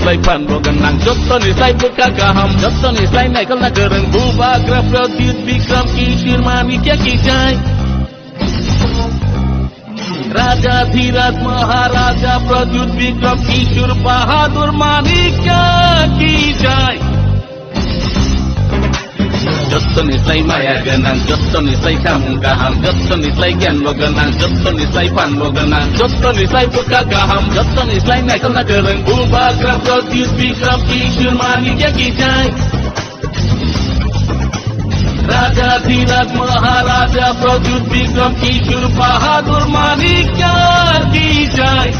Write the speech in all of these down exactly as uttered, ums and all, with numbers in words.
Sai phan bo gwnang, jottoni sai bwkha kaham, jottoni sai naikolna kwrwng, Bubagra Pradyut Bikram Kishore Manikya ki jai. Raja Dhiraj Maharaja Pradyut Bikram Kishore Bahadur Manikya ki jai. Jottoni sai maya gwnang, jottoni sai samung kaham, jottoni sai gyan bo gwnang, jottoni sai phan bo gwnang, jottoni sai bwkha kaham, jottoni sai naikolna kwrwng, Bubagra Pradyut Bikram Kishore Manikya ki jai. Raja Dhiraj Maharaja Pradyut Bikram Kishore Bahadur Manikya ki jai.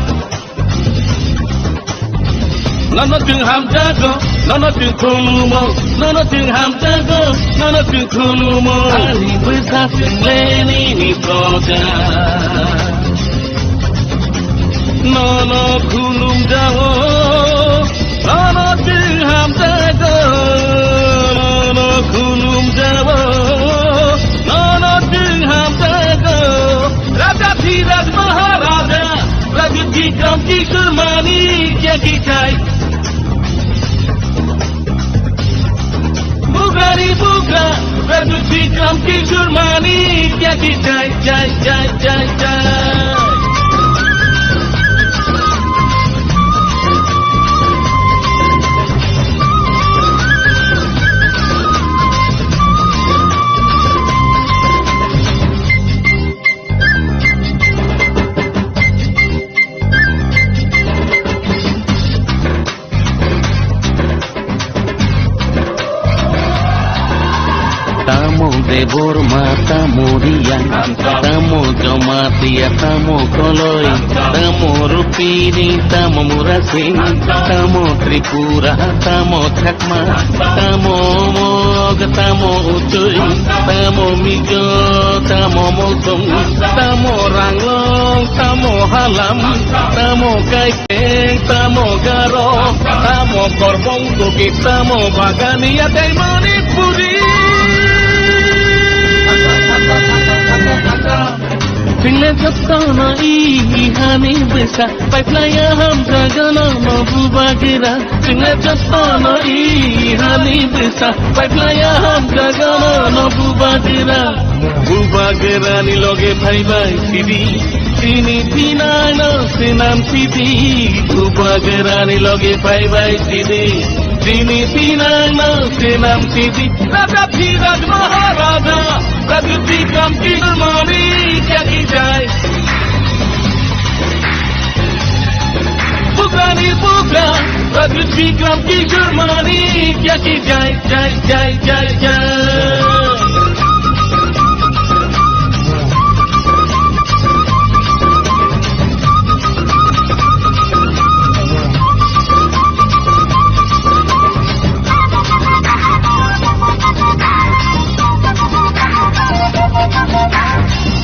Nono chwng hamjago, nono chwng khulumo, nono chwng hamjago, nono chwng khulumo. Ani bwsa chwng le nini proja. Nono khulumjao, nono chwng hamjago, nono khulumjao, nono chwng hamjago. Raja Dhiraj Maharaja, Raja Bikram Kishore Manikya ki jai. Bugrani bugra, Pradyut Bikram Kishore Manikya ki jai, jai, jai, jai, jai. Tamo Debbarma, tamo Riya, tamo Jamatia, tamo Koloi, tamo Rupini, tamo Murasing, tamo Tripura, tamo Chakma, tamo Mog, tamo Uchui, tamo Mizo, tamo Molsong, tamo Ranglong, tamo Halam, tamo Kai Eng tamo Garo, tamo Korbong Kuki, tamo Bagania tei Manipuri. Chwngno jotono i hani bwsa, paiphlaiya hamjago nono Bubagra. Chwngno jotono i hani bwsa, paiphlaiya hamjago nono Bubagra. Bubagrani loge phaibai sidi, chini thinangno swnam sidi. Bubagrani loge phaibai sidi, chini thinangno swnam sidi. Raja Dhiraj Maharaja, Raja Bikram Kishore Manikya ki jai. Bugrani bugra, Pradyut Bikram Kishore Manikya ki jai, jai, jai, jai, jai.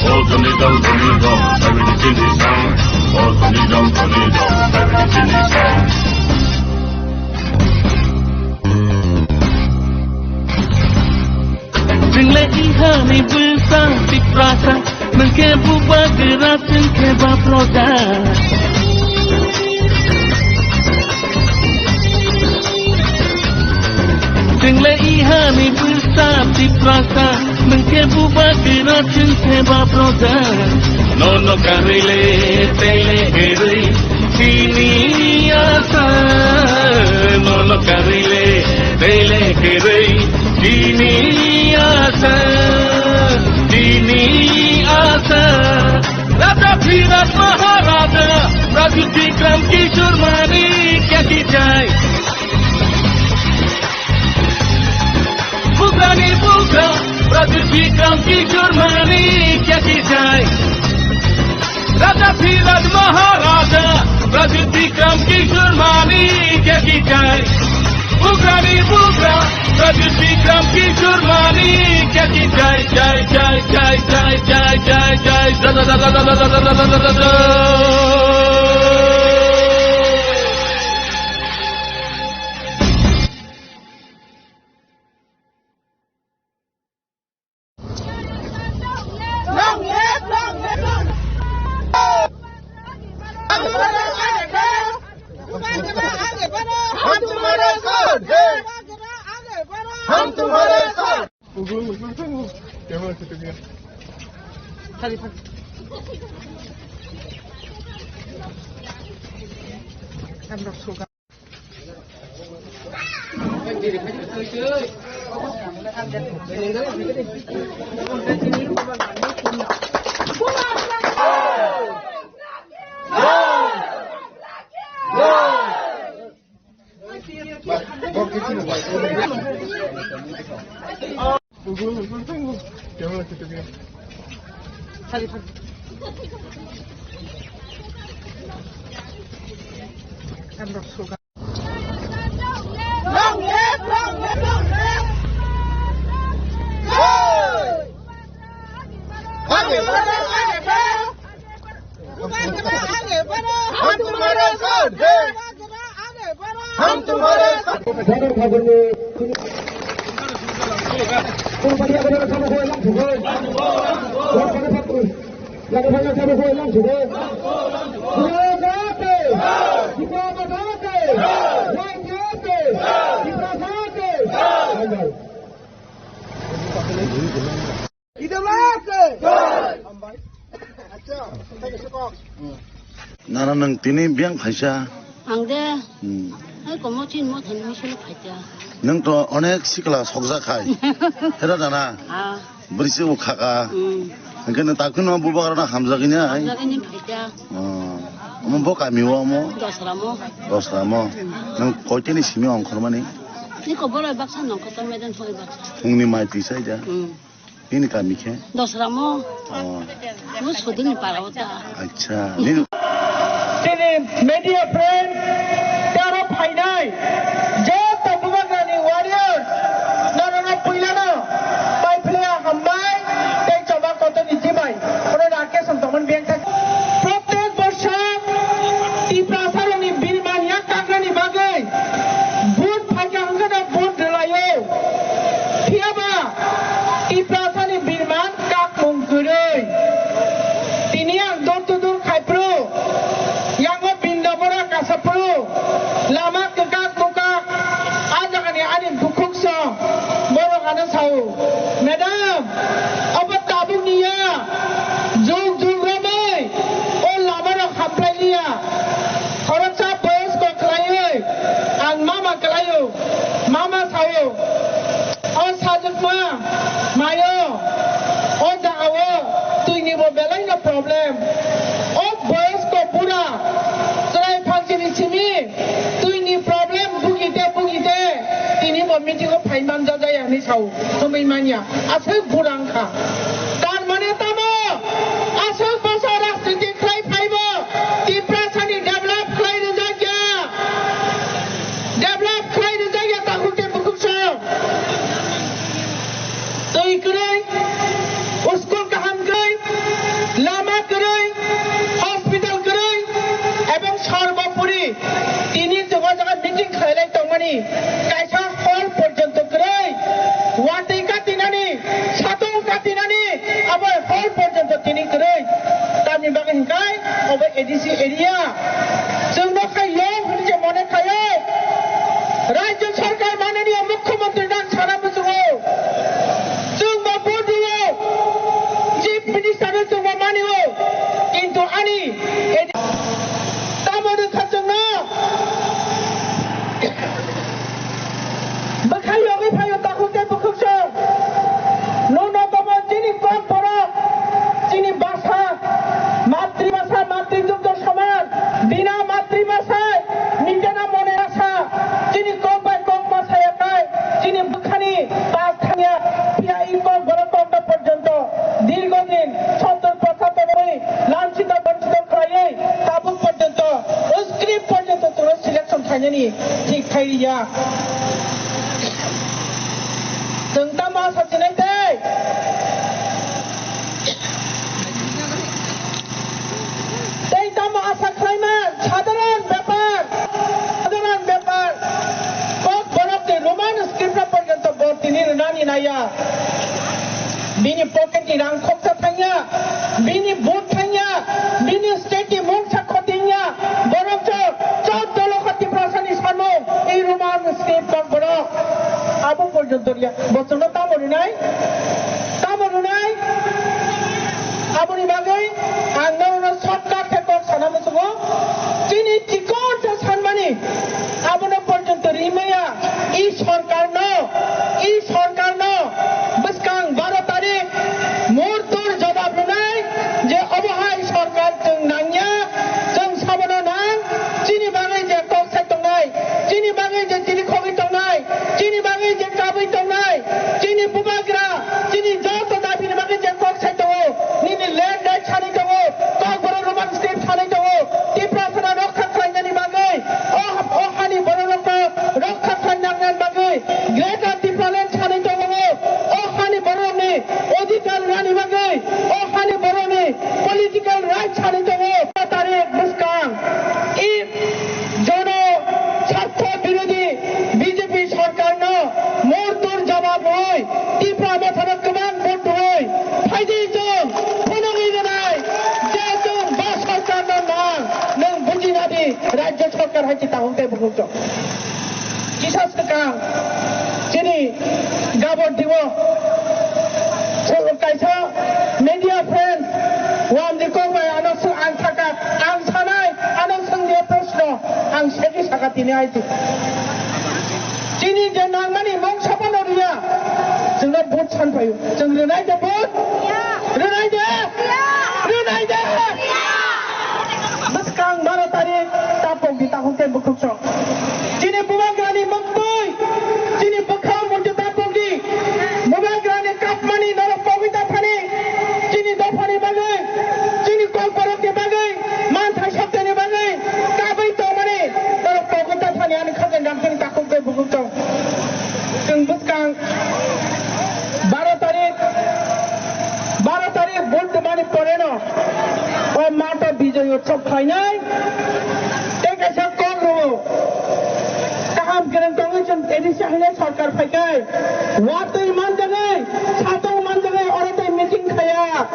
Oh, Tony Dong, Tony Dong, seventy-three song. Oh, Tony Dong, Tony Dong, seventy-three song. Chwngno i hani bwsa Tiprasa, nwng khe Bubagra chwng khe ba proja. Chwngno i hani bwsa Tiprasa, nwng khe Bubagra chwng khe ba proja. Nono karwi le tei le kwrwi chini asa. Nono karwi le tei le kwrwi chini asa. Chini asa. Raja Dhiraj Maharaja, Raja Bikram Kishore Manikya ki jai. Bugrani bugra, Pradyut Bikram Kishore Manikya ki jai. Raja Dhiraj Maharaja, Pradyut Bikram Kishore Manikya ki jai. Bugrani bugra, Pradyut Bikram Kishore Manikya ki jai, jai, jai. हम तुम्हारे साथ हैं। हम तुम्हारे साथ। Nana nwng tini biyang phaisa. Ang de. Hmm. Ai komo chin mo thani misil phaisa. Nwng to onek sikla sokjak khai. Hera dana. Ah. Brisi o khaka. Hmm. Hingke nwng takhu no bubagra na hamjagini ai. Hamjagini phaisa. Oh. Omo bo kami o omo. Dosra mo. Dosra mo. Nwng koiteni simi ongkhormani. Ni ko bolai baksa nongkho to medan soi baksa. Phungni mai twi sai da. Hmm. Nini kami khe? Dosramo. Oh. Bo sodini para o ta. Acha. Nini Chini media friend, tei aro phainai joto Bubagrani warriors, norokno puilano paiphlaiya hambai tei choba kotorni chimai. Oro Rakesh ang tongmani biyang thai. Prottek borsa Tiprasarokni birman yak kagnani bagwi vote phaikha hwnkhe no vote rwlaio. Phiyaba Tiprasani birman kakmung kwrwi. Tini ang door to door khai phuru, yango binda bora kasa phuru, lama kwkak bukak, a jagani ani bukhuk song, borok ano sao, "Madam, obo tabuk niya, jug jug romwi o lama rok hamplai liya." Khoroksa boyos kok khlaiwi ang mama kwlaio, mama sao, "O sajwkma mayo, o jagao twini bo belai no problem. O boyos kok bura chwrai phalsini simi twini problem bugite bugite tini bo meeting o phai manjak jaya," hinwi sao, thumwi manya. Aswk bura wngkha. Tar mane tamo? Aswk bwsa rajniti khlai phaibo Tiprasani develop khlai rwjakya. Develop khlai rwjakya takhuk tei bukhuk song. Twi kwrwi, school kaham kwrwi, lama kwrwi, hospital kwrwi, ebong sorbopori tini chwng o jaga meeting khlailai tongmani kaisa hall porjonto kwrwi, watwi katinani, satong katinani, abo hall porjonto tini kwrwi. Tamni bagwi hinkhai obo A D C area. Chwngno khai yo hwnwi je mone khaio. Rajya sarkar mananiya mukhyamantri nang sana muchungo. Chwngbo vote rwo. Chief minister no chwngbo manio. Kintu ani A D C tamo rwkha chwngno. Bwkhai yogwi phaio takhuk tei bukhuk song. Nono tomo chini kok borok, chini basa, matribasa, matridugdho soman, bina matribasa, nijena mone asa, chini kok bai kok ma saya kai, chini bwkhani pas thangya, phiya i kok borok kokno porjonto, dirgho din, sottor pochottor oi, lanchito bonchito khlaiwi, tabuk porjonto, o script porjonto chwngno selection khainani thik khai ya. Chwng tamo asa chinai tei? Tei tamo asa khlaima sadharan bepar, sadharan bepar. Kok borok ni Roman script no porjonto bo tini rwnani naiya. Bini pocket ni rang khoksa thangya, bini vote thangya, bini state ni mungsa khotingya, borok chwng chwng dolo kha Tiprasani samung, i Roman script kok borok. Abo porjonto riya. Bo chwngno tamo rinai? Tamo rinai? Aboni bagwi ang norokno shortcut khe kok sana muchungo. Chini chikon sa sanmani abono porjonto rimaya. I sorkarno, i sorkarno bwskang baro tarik murtur jawab rwnai je obo hai sorkar chwng nangya, chwng sabono nang, chini bagwi je kok sai tongnai, chini bagwi je chini khogwi tongnai, chini bagwi je kabwi tongnai, chini bubagra, chini joto dabini bagwi je kok sai tongo, nini land right sanwi tongo, Kokborok Roman script sanwi tongo, Tiprasano rokha khlainani bagwi, o, o hani bororokno rokha khlainani bagwi, Greater Tipraland sanwi tongo, o hani bororokni odhikar rwnani bagwi, o hani bororokni political right sanwi tongo. Tarik bwskang, i Jono swartho birodhi B J P sorkarno murtur jawab rwui Tipra mothano kwbang vote rwui phaidi chwng phunugwi rwnai je chwng bo sorkarno nang, nwng bujinadi rajya sorkar hai se tahung tei bukhuk chwng. Kisa swkang chini Gabor Dibo kaisa media friend Wamdi kok bai ano swng ang thaka ang sanai ano swngdi proshno ang segi saka tini aiti. Chini je nangmani mung sapa no riya. Chwngno vote san payo. Chwng rwnai de vote? Rwnai de? Rwnai de? Bwskang baro tarik tapok di tahung tei bukhuk chwng. Chini bubagrani mung twi, chini bwkhao muitu tapok di. Bubagrani kapmani norok pogwi ta thani. Chini dophani bagwi, chini kokborokni bagwi, manthai sokteni bagwi, kabwi tongmani norok pogwi ta thani ani khajang gamsani takhuk tei bukhuk chwng. Chwng bwskang baro tarik, baro tarik vote rwmani poreno o mato Bijoy Utsav khlainai. Tei kaisa kok rwo. Kaham kwrwng tongwi chwng A D C haino sorkar phaikai. Watwi manjagwi, satong manjagwi oro tei meeting khaiya.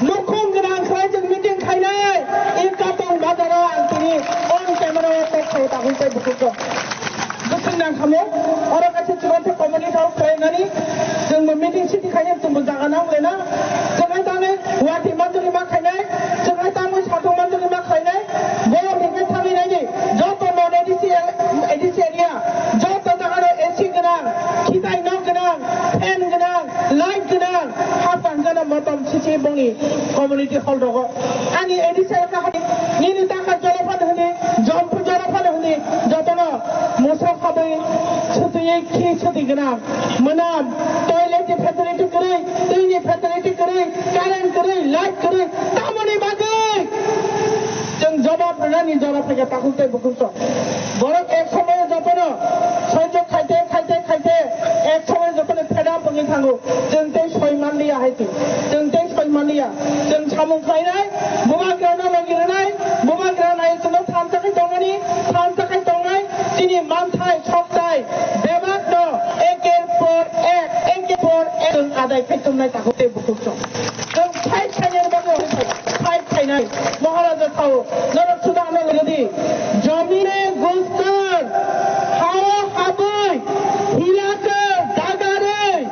Nukhung gwnang khlai chwng meeting khainai. I Katong bazaro ang tini on camera o kok khaio tahung tei bukhuk kok. Bwswk nang khamu, oro kaisa chubachu community hall khlainani, chwngbo meeting city khainai, chwngbo jaga nang lena, chwng hai tangwi watwi manjagwi ma khainai, chwng hai tangwi satung manjagwi ma khainai, borok hwnkhe thangwi naidi, joto non A D C, A D C area, joto jaga no A C gwnang, khitai nok gwnang, fan gwnang, light gwnang, ha panjana motom sisi bongni community hall rogo. Ani A D C elaka hai nini taka jora phano hwnwi, jompu jora phano hwnwi, jotono musa khabwi sutwi khi sutwi gwnang. Mwnam, toilet ni facility kwrwi, twi ni facility kwrwi, current kwrwi, light kwrwi, tamoni bagwi chwng jawab rwnani jora phaikha takhuk tei bukhuk chwng. Borok ek somoyo jotono soijo khaite, khaite, khaite, ek somoyo jotono fed up wngwi thango. Chwng tei soi manliya hai se. Chwng tei soi manliya. Chwng samung khlainai, bubagrano logi rwnai, bubagra nai chwngno thansa khai tongmani, thansa khai tongnai, chini manthai, soktai, bebakno eker por ek, eker por ek chwng adai khai tongnai takhuk tei bukhuk chwng. Chwng fight khainani bagwi hwnwi fight khainai. Maharaja thao, norok suda ano lwgwdi. Jomine guskar, hao habwi, hilakar, dagarwi.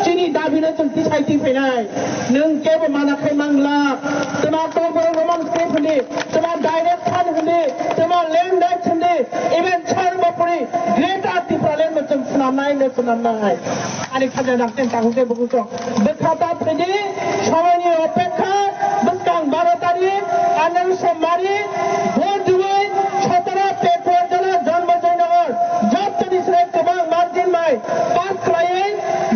Chini dabino chwng tisai twi phainai. Nwng kebo mana khai mangla. Tma Kokborok Roman script hindi, tma direct fund hindi, tma land rights hindi, even Charbapuri, Greater Tipraland no chwng swnamnai, no swnamnai. Ani khaja dakten takhuk tei bukhuk chwng. Bwkha ta phidi, somoini opekha, bwskang baro tarik, Anand Somari, vote rwui, sotoro Pekuarjala, Janmajoynagar, jottoni srai kwbang margin bai pass khlaiwi,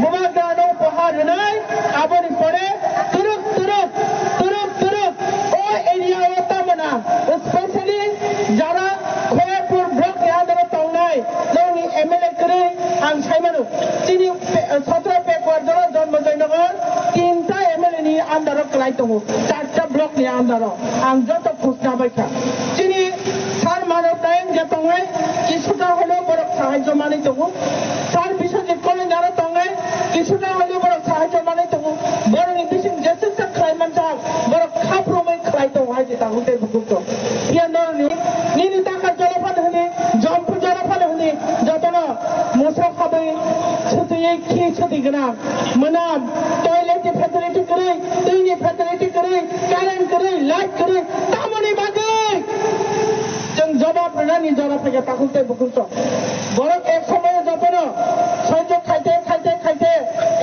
bubagrano upahar rwnai, aboni pore turuk, turuk, turuk, turuk, o area o tamona, specially jara Khoyapur block ni under o tongnai, nongni M L A kwrwi ang saimano, chini pe-, sotoro Pekuarjala, Janmajoynagar, tinta M L A ni under o kwlai tongo, charta block ni under o. Ang joto khusna bai kha. Chini Sir Manob Nayak je tongnai, kisuta holo borok sahajyo manwi tongo. Sir Biswajit Kolonjaro tongnai, kisuta holo borok sahajyo manwi tongo. Borokni bising jeswk sak khlai mansa, borok khaprumwi khlai tongo hai je takhuk tei bukhuk chwng. Phiya norokni, nini taka jora phano hwnwi, jompu jora phano hwnwi, jotono musa khabwi, Khini sati gwnang, mwnam, toilet ni facility kwrwi, twi ni facility kwrwi, current kwrwi, light kwrwi, tamoni bagwi chwng jawab rwnani jora phaikha takhuk tei bukhuk rok. Borok ek somoyo jotono sojjo khaite, khaite, khaite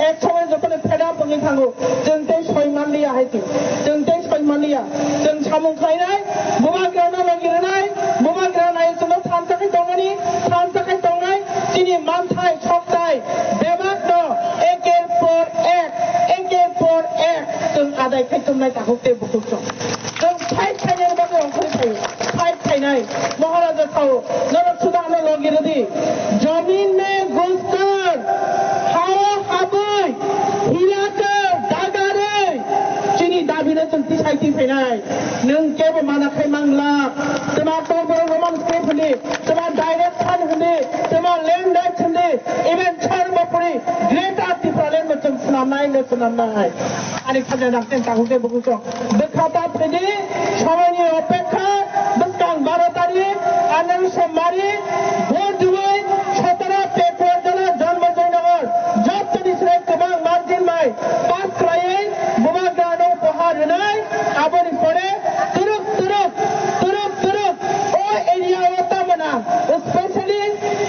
ek somoyo jotono fed up wngwi thango. Chwng tei soi manliya hai se. Chwng tei soi manliya. Chwng samung khlainai, bubagrano logi rwnai, bubagra nai chwngno thansa khe tongmani, thansa khe tongnai, chini manthai, soktai, bebakno eker por ek, eker por ek chwng adai khai tongnai takhuk tei bukhuk rok. Chwng fight khainani bagwi ongkhorwi phaio, fight khainai. Maharaja sao, norok suda ano logi rwdi. Jamin mein ghus kar, hao habwi, hila kar, dagarwi, chini dabino chwng tisai tisainai. Nwng kebo mana khai mangla. Twma Kokborok Roman script hindi, twma direct khan hindi, twma land rights hindi, even Sarvapuri, Greater Tipraland bo chwng swnamnai, no swnamnai. Ani khajana khe takhuk tei bukhuk rok. Bwkha ta phidi, somoini opekha, bwskang baro tarik, Anand Somari, vote diwi, sotoro Pekuarzala, Janmajoynagar, jotoni sre kwbang margin bai pass khlaiwi, bubagrano upahar rwnai, aboni pore twrwk twrwk, twrwk twrwk, o area o tamana, specially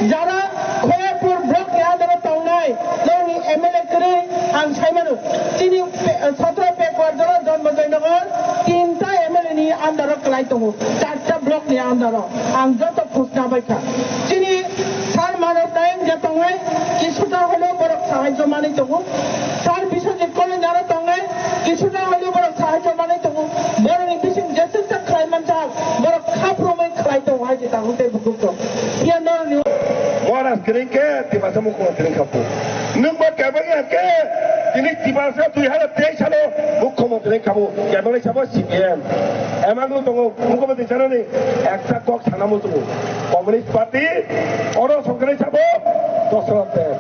jara Khoyapur block ni under o tongnai, nokni M L A kwrwi ang saimano, chini pe-, sotoro Pekuarzala, Janmajoynagar, tinta M L A ni under o kwlai tongo, charta block ni under o. Ang joto khusna bai kha. Chini Sir Manav Naik je tongnai, kisuta hwleo borok sahajyo manwi tongo. Sir Biswajit Kolonjaro tongnai, kisuta hwleo borok sahajyo manwi tongo. Borokni bising jeswk ta khlai manjak, borok khaprumwi khlai tongo hai je takhuk tei bukhuk rok. Phiya norokni Maharaj kwrwi khe Tiprasa mukhyamantri wngkha bo. Nwng bo kebeng ya khe tini Tiprasa dui hazar teis salo mukhyamantri wngkha bo. Kebeng sabo C P M. Emang tongo mukhyamantri sanani ekta kok sana muchungo. Communist Party oro songkrai sabo Dosrot Deb.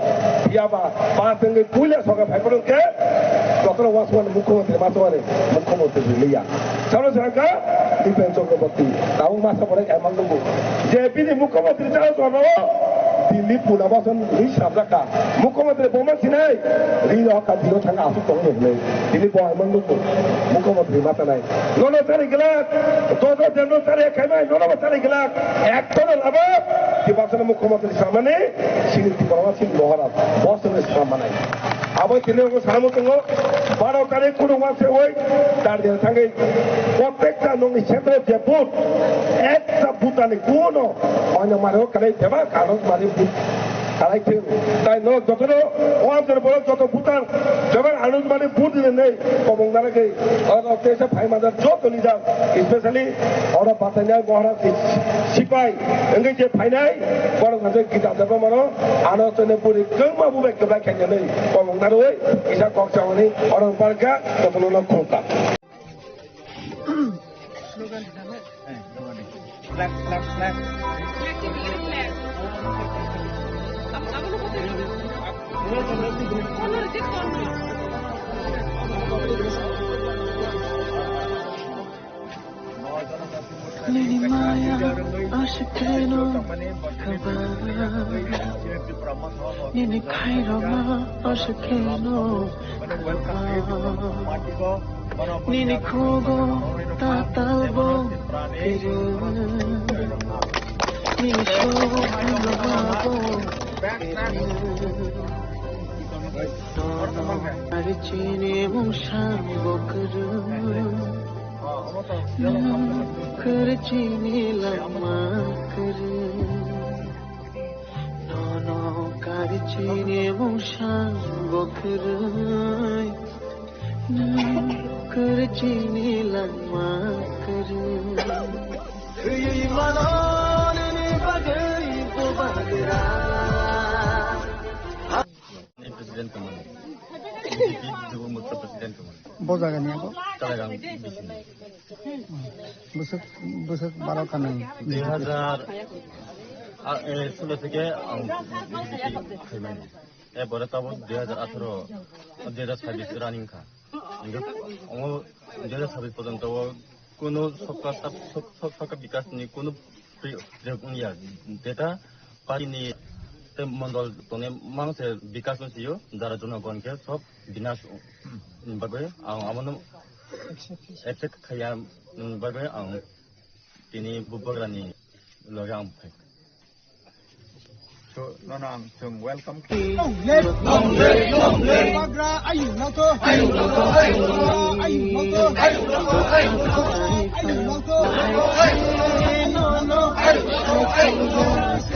Phiya ba ba tengwi puila songkha phaiphuru khe jotono wasmani mukhyamantri masmani mukhyamantri liya. Salo sangka Dipen Chakraborty, tabuk masa borok emang nungo. Je bini mukhyamantri chalo chwla o Delhi Punabasan ni sabjaka. Mukhyamantri boman sinai, ri no ka dino thanga asuk tongo hinwi. Bini bo emang nungo. Mukhyamantri masa nai. Nono chari glak, dodo deno chari khaimai, nono bo chari glak. Ektono laba, Tiprasano mukhyamantri samani, sini Tiprasa sini Maharaj. Bosni samanai. Abo tini ogo samo tongo, baro tarik kunu wase oi, dar din thangwi, protekta nongni centro je booth, ekta booth ani kuno, oino mare o kalai deba, kano mare booth, kalai thung. Tai no jotono, o amjor borok joto booth ang, jebar anu mare booth ni nei, kobong dara kei, o teisa phai mandar joto ni jang, especially oro batai nai bohra si, sipai, engke je phainai, borok hanje gita jaba mano, Ano chwngno bwrwi kwbangma bubai kwbai khainani kolong narwi kisa kok chawani oro barkha jotono no khulka. Nini maya ashikeno kaba. Nini khairokma ashikeno kaba. Nini khogo tatalbo kiri. Nini shogo khairokmabo kiri. Nono kari chini mungsa bo kiri. Kwrwi chini langma kwrwi. Nono kari chini mungsa bo kwrwi. Nwng kwrwi chini langma kwrwi. Thwiwi mano nini bagwi bubagra. President kemana? B J P Jibon Murcha President kemana? Bo jaga ni abo? Kalaigang bising. Bwswk, bwswk baro kha nang? Dui hazar, ah, eh, solo theke ang B J P khaimani. Erpore tabuk dui hazar atharo, dui hazar sabbish running kha. Hingke omo dui hazar sabbish porjonto o kunu sabka sab-, sab-, sabka bikas ni kunu pri-, priyog wngya. Jeta party ni Mondol tongni mang se bikas no siyo, jara jonogon khe sob binas ni bagwi ang abono accept khaiya ni bagwi ang tini bubagrani loge ang phai. So, nono ang chwng welcome khe. Long live, long live, long live. Bubagra ayuk nokto. Ayuk nokto, ayuk nokto. Ayuk nokto, ayuk nokto. Ayuk nokto, ayuk nokto.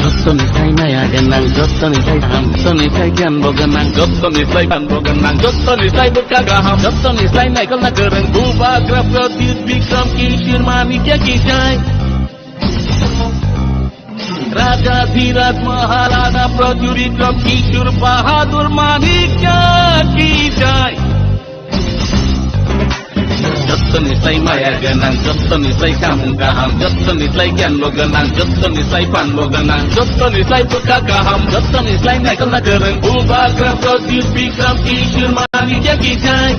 Jottoni sai maya gwnang, jottoni sai ham, jottoni sai giyan bo gwnang, jottoni sai phan bo gwnang, jottoni sai bwkha kaham, jottoni sai naikolna kwrwng, Bubagra Pradyut Bikram Kishore Manikya ki jai. Raja Dhiraj Maharaja Pradyut Bikram Kishore Bahadur Manikya ki jai. Jottoni sai maya gwnang, jottoni sai samung kaham, jottoni sai giyan bo gwnang, jottoni sai phan bo gwnang, jottoni sai bwkha kaham, jottoni sai naikolna kwrwng, Bubagra Pradyut Bikram Kishore Manikya ki jai.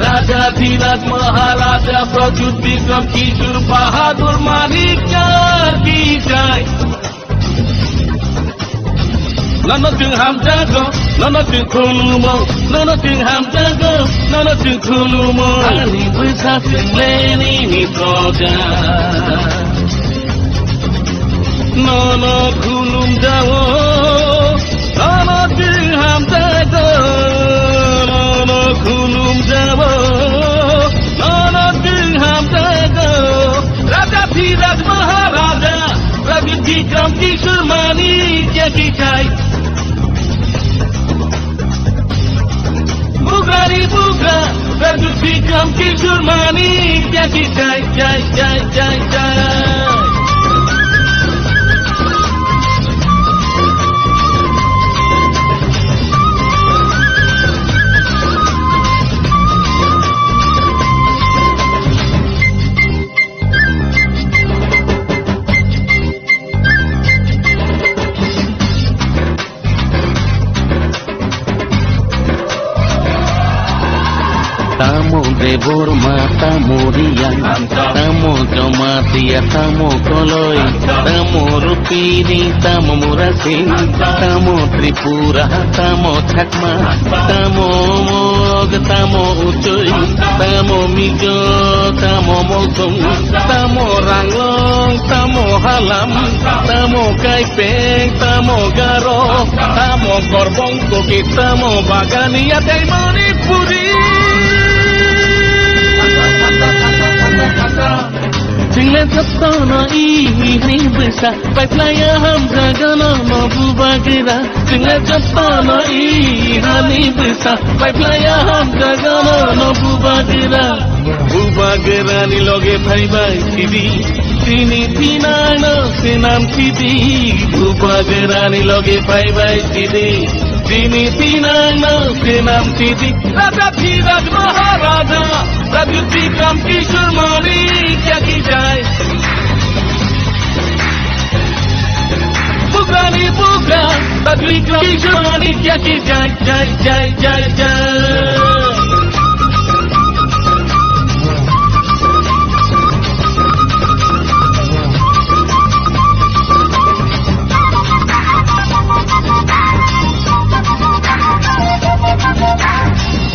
Raja Dhiraj Maharaja Pradyut Bikram Kishore Bahadur Manikya ki jai. Nono chwng hamjago, nono chwng khulumo, nono chwng hamjago, nono chwng khulumo. Ani bwsa chwng le nini proja. Nono khulumjao, nono chwng hamjago, nono khulumjao, nono chwng hamjago. Raja Dhiraj Maharaja, Raja Bikram Kishore Manikya ki jai. Bubagrani bubagra, Pradyut Bikram Kishore Manikya ki jai, jai, jai, jai, jai. Tamo Debbarma, tamo Riya, tamo Jamatia, tamo Koloi, tamo Rupini, tamo Murasing, tamo Tripura, tamo Chakma, tamo Mog, tamo Uchoi, tamo Mizo, tamo Mosong, tamo Ranglong, tamo Halam, tamo Kaipeng, tamo Garo, tamo Korbong Kuki, tamo Bagania tei Manipuri. Chwngno jotono i hini bwsa, paiplaiya hamjagano no Bubagra. Chwngno jotono i hani bwsa, paiplaiya hamjagano no Bubagra. Bubagrani loge phaibai sidi, chini thinangno swnam sidi. Bubagrani loge phaibai sidi, chini thinangno swnam sidi. Raja Dhiraj Maharaja, Raja Bikram Kishore Manikya ki jai. Bubagrani bubagra, Raja Bikram Kishore Manikya ki jai, jai, jai, jai, jai.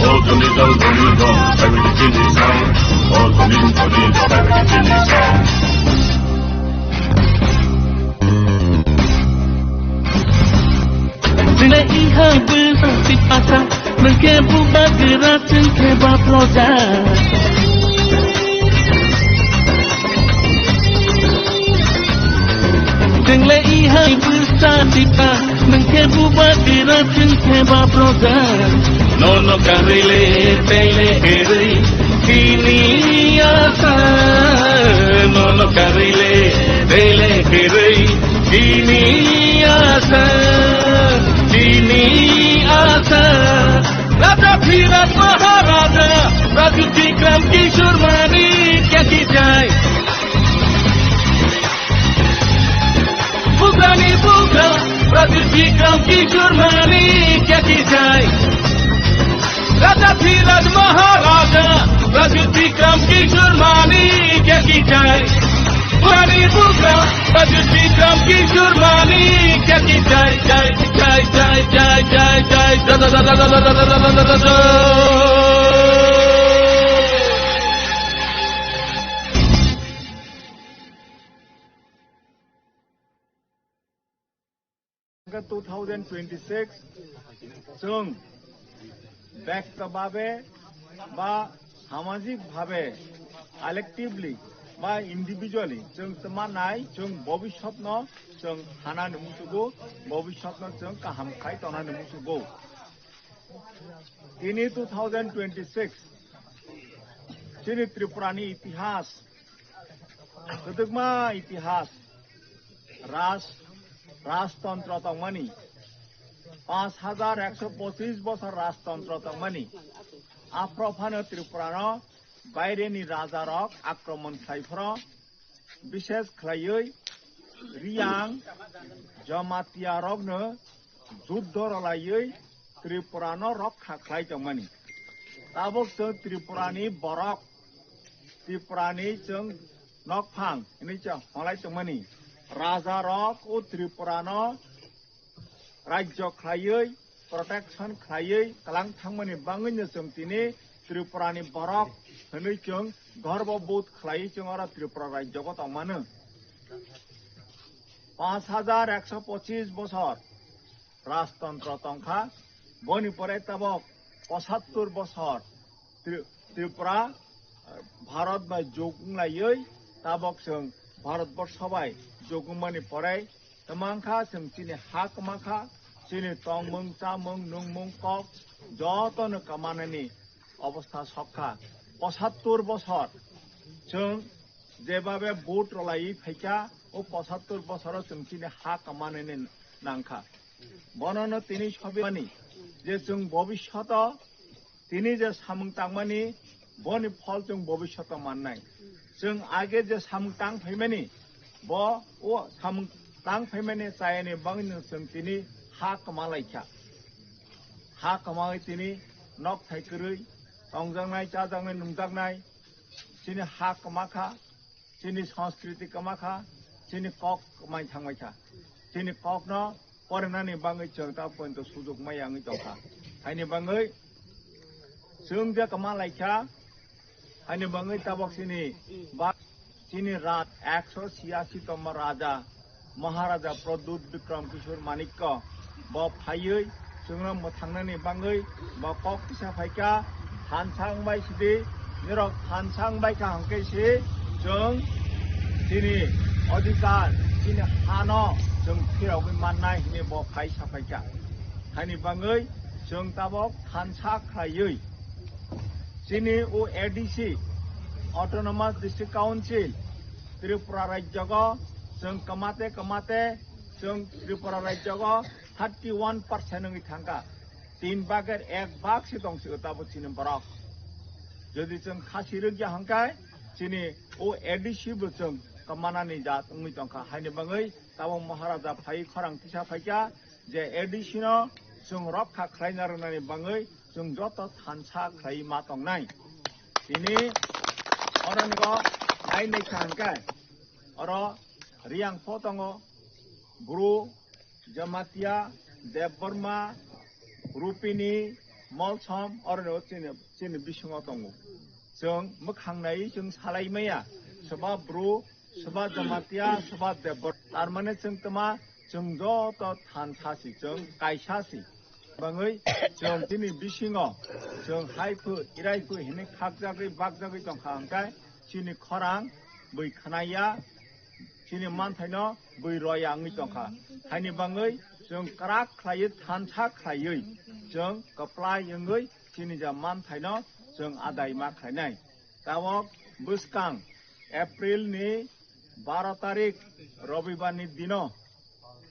All the little, the little, everything is sound. All the little, the little, everything is sound. Chwngno i hai bwsa si pasa, nwng khe bubagra, chwng khe ba proja. Chwngno i hai bwsa Seba proja, nono karile tele kerei, tini asa, nono karile tele kerei, tini asa, tini asa. Raja Dhiraj Maharaja, Raja Bikram Kishore Manikya ki jai. Bugrani bugra, Pradyut Bikram Kishore Manikya ki jai. Raja Dhiraj Maharaja, Pradyut Bikram Kishore Manikya ki jai. Bugrani bugra, Pradyut Bikram Kishore Manikya ki jai, jai, jai, jai. Two thousand twenty-six chwng bekta babe ba samajik babe, collectively ba individually chwng tma nai, chwng bobiswtno chwng hanani musugo, bobiswtno chwng kaham khai tonani musugo. Tini two thousand twenty-six chini Tripurani itihas, kwdwkma itihas, raj, rajtantro tongmani, panch hajar ekso pochis bosor rajtantro tongmani, aphro phano Tripurano baireni rajarok akromon khlai phro, bishes khlaiwi Riyang Jamatia rokno juddo rwlaiwi Tripurano rokha khlai tongmani. Tabuk chwng Tripurani borok, Tripurani chwng nokphang hinwi chwng hwnlai tongmani. Rajarok o Tripurano rajyo khlaiwi, protection khlaiwi kwlang thangmani bangwino chwng tini Tripurani borok hinwi chwng gorbobodh khlaiwi chwng oro Tripura rajyogo tongmano. Panch hajar ekso pochis bosor rajtantro tongkha, boni pore tabok pochattor bosor Tri-, Tripura, eh, Bharat bai jog wnglaiwi tabok chwng Bharatborsho bai jog wngmani pore Kwmang kha chwng chini ha kwma kha, chini tongmung, chamung, nungmung, kok jotono kwmanani obostha sok kha. Pochattor bosor chwng jebabe vote rwlaiwi phaikha, o pochattor bosoro chwng chini ha kwmanani nangkha. Bonono tini sobi mani je chwng bobishoto tini je samung tangmani, boni phol chwng bobishoto mannai. Chwng age je samung tang phaimani, bo o samung tang phaimani chayani bangwino chwng tini ha kwma laikha. Ha kwmawi tini nok thai kwrwi tongjaknai, chajaknai, nungjaknai, chini ha kwma kha. Chini sanskriti kwma kha, chini kok kwmai thangbai kha. Chini kokno porinani bangwi chwng ta pointo sujuk maya wngwi tongkha. Haini bangwi chwng je kwma laikha, haini bangwi tabok chini ba, chini rat ekso chiyasi tongma raja Maharaja Pradyut Bikram Kishore Manikya bo phaiwi chwngno mwthangnani bangwi bo kok kisa phaikha, thansa wngbai sidi, nirok thansa wngbai kha hwnkhe se chwng chini odhikar, chini hano chwng phirogwi mannai hwnwi bo phai saphaikha. Haini bangwi chwng tabok thansa khlaiwi chini o A D C, Autonomous District Council, Tripura rajyogo chwng kwmate kwmate chwng Tripura rajyogo thirty one percent wngwi thangkha. Tin bagir ek bag se tong sio tabuk chini borok. Jodi chwng khasi rwkya hwnkhe chini o A D C bo chwng kwmanani jat wngwi tongkha. Haini bangwi tabuk Maharaja phai khorang tisa phaikha je A D C no chwng rokha khlaina rwnani bangwi chwng joto thansa khlai ma tongnai. Tini oro nogo nai naikha hwnkhe oro Riyang pho tongo, Bru, Jamatia, Debbarma, Rupini, Molsom, oro chini, chini bisingo tongo. Chwng mwkhang nai chwng salai maya, soba Bru, soba Jamatia, soba Debbar. Tar mane chwng tma, chwng joto thansa si, chwng kaisa si. Bangwi chwng chini bisingo chwng hai phu, irai phu hinwi khakjagwi, bakjagwi tongkha hwnkhe chini khorang bui khnaya. chini manthaino bui roya wngwi tongkha. Haini bangwi chwng kwrak khlaiwi, thansa khlaiwi, chwng kwplai wngwi chini ja manthaino chwng adai ma khlainai. Tabok bwskang April ni baro tarik Robibar ni dino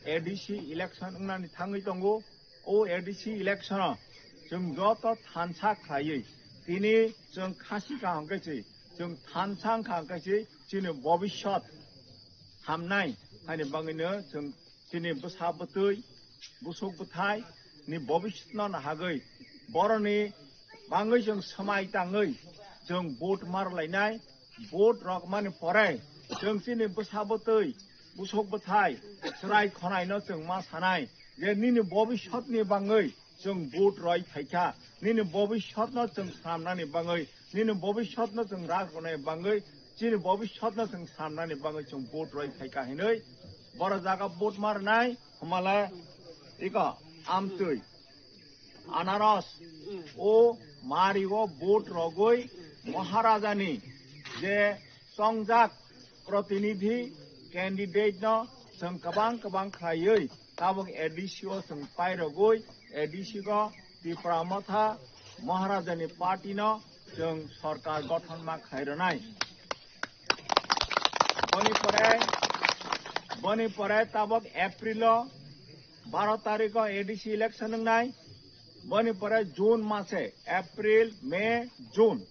A D C election wngnani thangwi tongo. O A D C election o chwng joto thansa khlaiwi tini chwng khasi kha hwnkhe se, chwng thansa wngkha hwnkhe se chini bobiswt hamnai. Haini bangwino chwng chini bwsa bwtwi, busuk bwthai ni bobiswt no nahagwi boroni bangwi chwng swmai tangwi chwng vote mar lainai. Vote rok mani pore chwng chini bwsa bwtwi, busuk bwthai, chwrai khonai no chwng ma sanai je nini bobiswt ni bangwi chwng vote roi phaikha, nini bobiswt no chwng samnani bangwi, nini bobiswt no chwng rak rwnai bangwi, chini bobiswt no chwng samnani bangwi chwng vote roi phaikha hinwi boro jaga vote marnai. Hwmale iko amtwi anaros o mari o vote rogwi Maharajani je chongjak protinidhi candidate no chwng kwbang kwbang khlaiwi tabok A D C o chwng pairogwi A D C o Tipra Motha Maharajani party no chwng sorkar gothon ma khlai rwnai. Boni pore, boni pore tabok April o baro tarikh o A D C election wngnai. Boni pore June mase, April, May, June,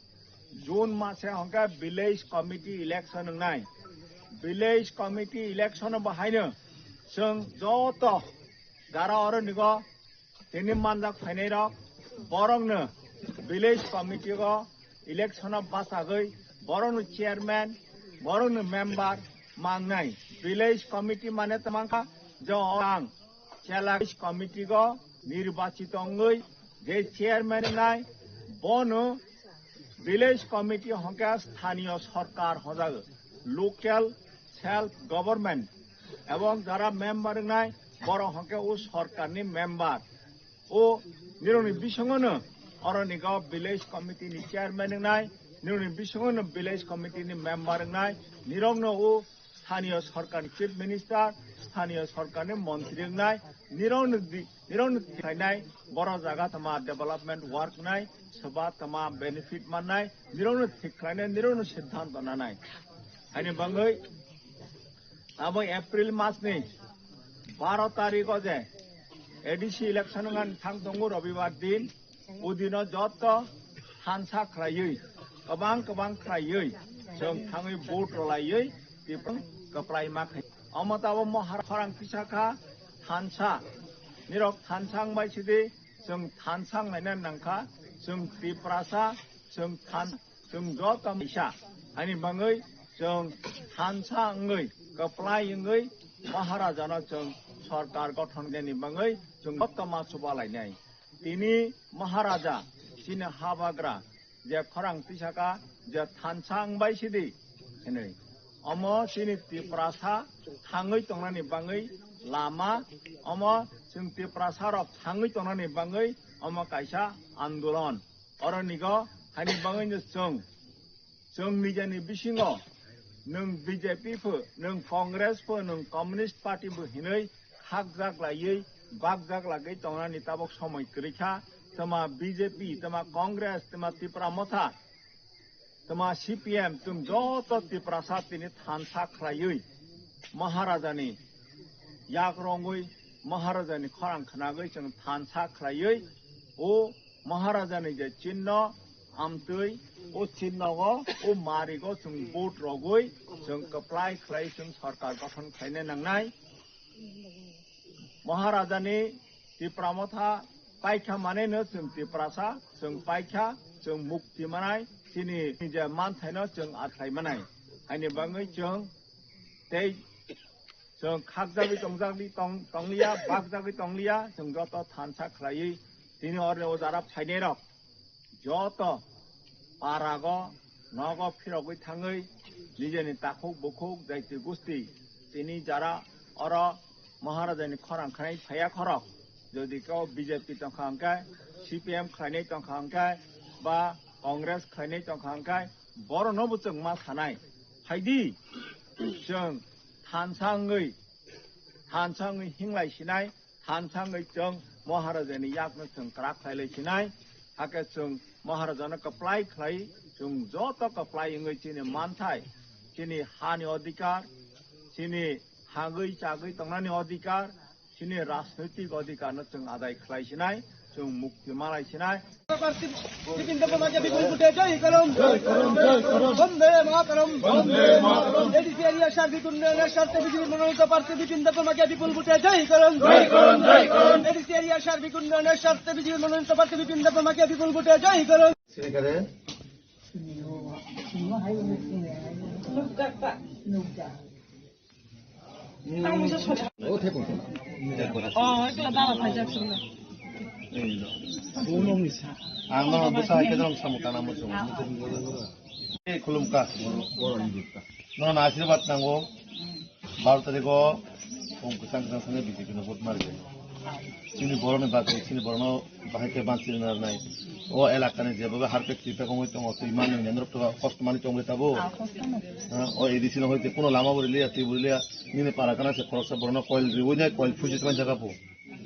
June mase hwnkhe village committee election wngnai. Village committee election o bahaino chwng joto jara oro nigo tini manjak phainai rok borokno village committee o election o bachagwi borokno chairman, borokno member mangnai. Village committee mane tongmangkha je ang chela committee o nirbachito wngwi je chairman wngnai, bono village committee hwnkhe sthaniyo sorkar hojago, local self government, ebong jara member wngnai borok hwnkhe o sorkarni member. O nirokni bisingono oroni go village committee ni chairman wngnai, nirokni bisingono village committee ni member wngnai, nirokno o sthaniyo sorkarni chief minister, sthaniyo sorkarni montri wngnai, nirokno di-, nirokno khlainai, boro jaga tama development work wngnai, soba tama benefit mannai, nirokno thik khlainai, nirokno siddhanto nanai. Haini bangwi abo April mas ni baro tarikh o je A D C election wngani thang tongo Robibar din, o dino joto thansa khlaiwi, kwbang kwbang khlaiwi, chwng thangwi vote rwlaiwi, Tipra kwplai ma khai. Omo tabo mohar khorang kisa kha thansa, nirok thansa wngbai sidi, chwng thansa wnglaina nangkha, chwng Tiprasa, chwng than, chwng joto misa. Ani bangwi chwng thansa wngwi, kwplai wngwi, Maharajano chwng sorkar gothon khlainani bangwi chwng joto ma chuba lainai. Tini Maharaja, chini habagra, je khorang tisaka, je thansa wngbai sidi hinwi. Omo chini Tiprasa thangwi tongnani bangwi lama, omo chwng Tiprasa rok thangwi tongnani bangwi omo kaisa andolon. Oro nigo haini bangwi no chwng, chwng nijani bisingo nwng B J P pho, nwng Congress pho, nwng Communist Party bo hinwi hakjak laiwi, bakjak lagwi tongnani tabok somoi kwrwi kha. Tama B J P, tama Congress, tama Tipra Motha, tama C P M, chwng joto Tiprasa tini thansa khlaiwi Maharajani yak rongwi, Maharajani khorang khnagwi chwng thansa khlaiwi o Maharajani je chinno, amtwi, o chinnogo, o marigo chwng vote rogwi chwng kwplai khlai chwng sorkar gothon khlaina nangnai. Maharajani Tipra Motha paikha maneno chwng Tiprasa, chwng paikha, chwng mukti manai, chini je manthaino chwng athai manai. Haini bangwi chwng tei chwng khakjagwi tongjagwi tong-, tongliya, bakjagwi tongliya, chwng joto thansa khlaiwi tini orni o jara phainairok joto parago nogo phirogwi thangwi nijeni takhuk bukhuk jaiti gusti tini jara oro Maharajani khorang khnai phaiya khorok. Jodi kebo B J P tongkha hwnkhe, C P M khlainai tongkha hwnkhe, ba Congress khlainai tongkha hwnkhe, borokno bo chwng ma sanai. Phaidi, chwng Thansa wngwi, thansa wngwi hinglai sinai, thansa wngwi chwng Maharajani yakno chwng kwrak khlai lai sinai, hakhe chwng Maharajano kwplai khlai, chwng joto kwplai wngwi chini manthai, chini hani odhikar, chini hagwi chagwi tongnani odhikar, chini rajnoitik odhikarno chwng adai khlai sinai, chwng mukti malai sinai। প্রার্থী বিপিন দেববর্মাকে বিপুল ভোটে জয়ী করুন। বন্দে মাতরম। বন্দে মাতরম। এডিসি এরিয়ার সার্বিক উন্নয়নের স্বার্থে বিজেপির মনোনীত প্রার্থী বিপিন দেববর্মাকে বিপুল ভোটে জয়ী করুন। জয় করুন, জয় করুন। এডিসি এরিয়ার সার্বিক উন্নয়নের স্বার্থে বিজেপির মনোনীত প্রার্থী বিপিন দেববর্মাকে বিপুল ভোটে জয়ী করুন। সিনেকারে ও, একলা দাঁড়া থাকে আসলে। Ang no busa hai khe jong samung tana muchung. Ei khulumkha. Nono asirwad nango. Baro tarikh o chwng kwchang kwchang thangwi B J P no vote mari. Chini borokni bagwi, chini borokno bahai khe banchina nai. O elakani jebhabe harpek twipek wngwi tongo, twi manwi nai norok to kosto manwi tongwi tabuk. Ah, kosto no. Ha, o A D C no hoite kuno lama bo rwliya, twi bo rwliya. Nini para gana se khoroksa borokno koil riwi nai, koil phuji tongmani jaga bo.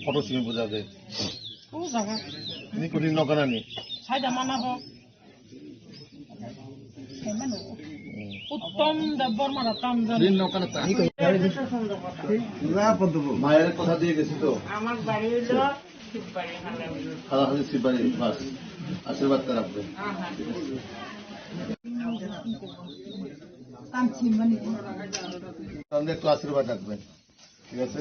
Photo simi bujagwi. O jaga. Ni kuni no gana ni. Saida mana bo. Uttom Debbarma Ratan jan. Din no kana ta. Mayar kotha diye gesi to. আমার বাড়ি হলো শিববাড়ি, হালাগুড়ি। Halahali Sibari, bas. Asirwad kar apne. হ্যাঁ, হ্যাঁ। Tamde ekটু asirwad rakben. ঠিক আছে?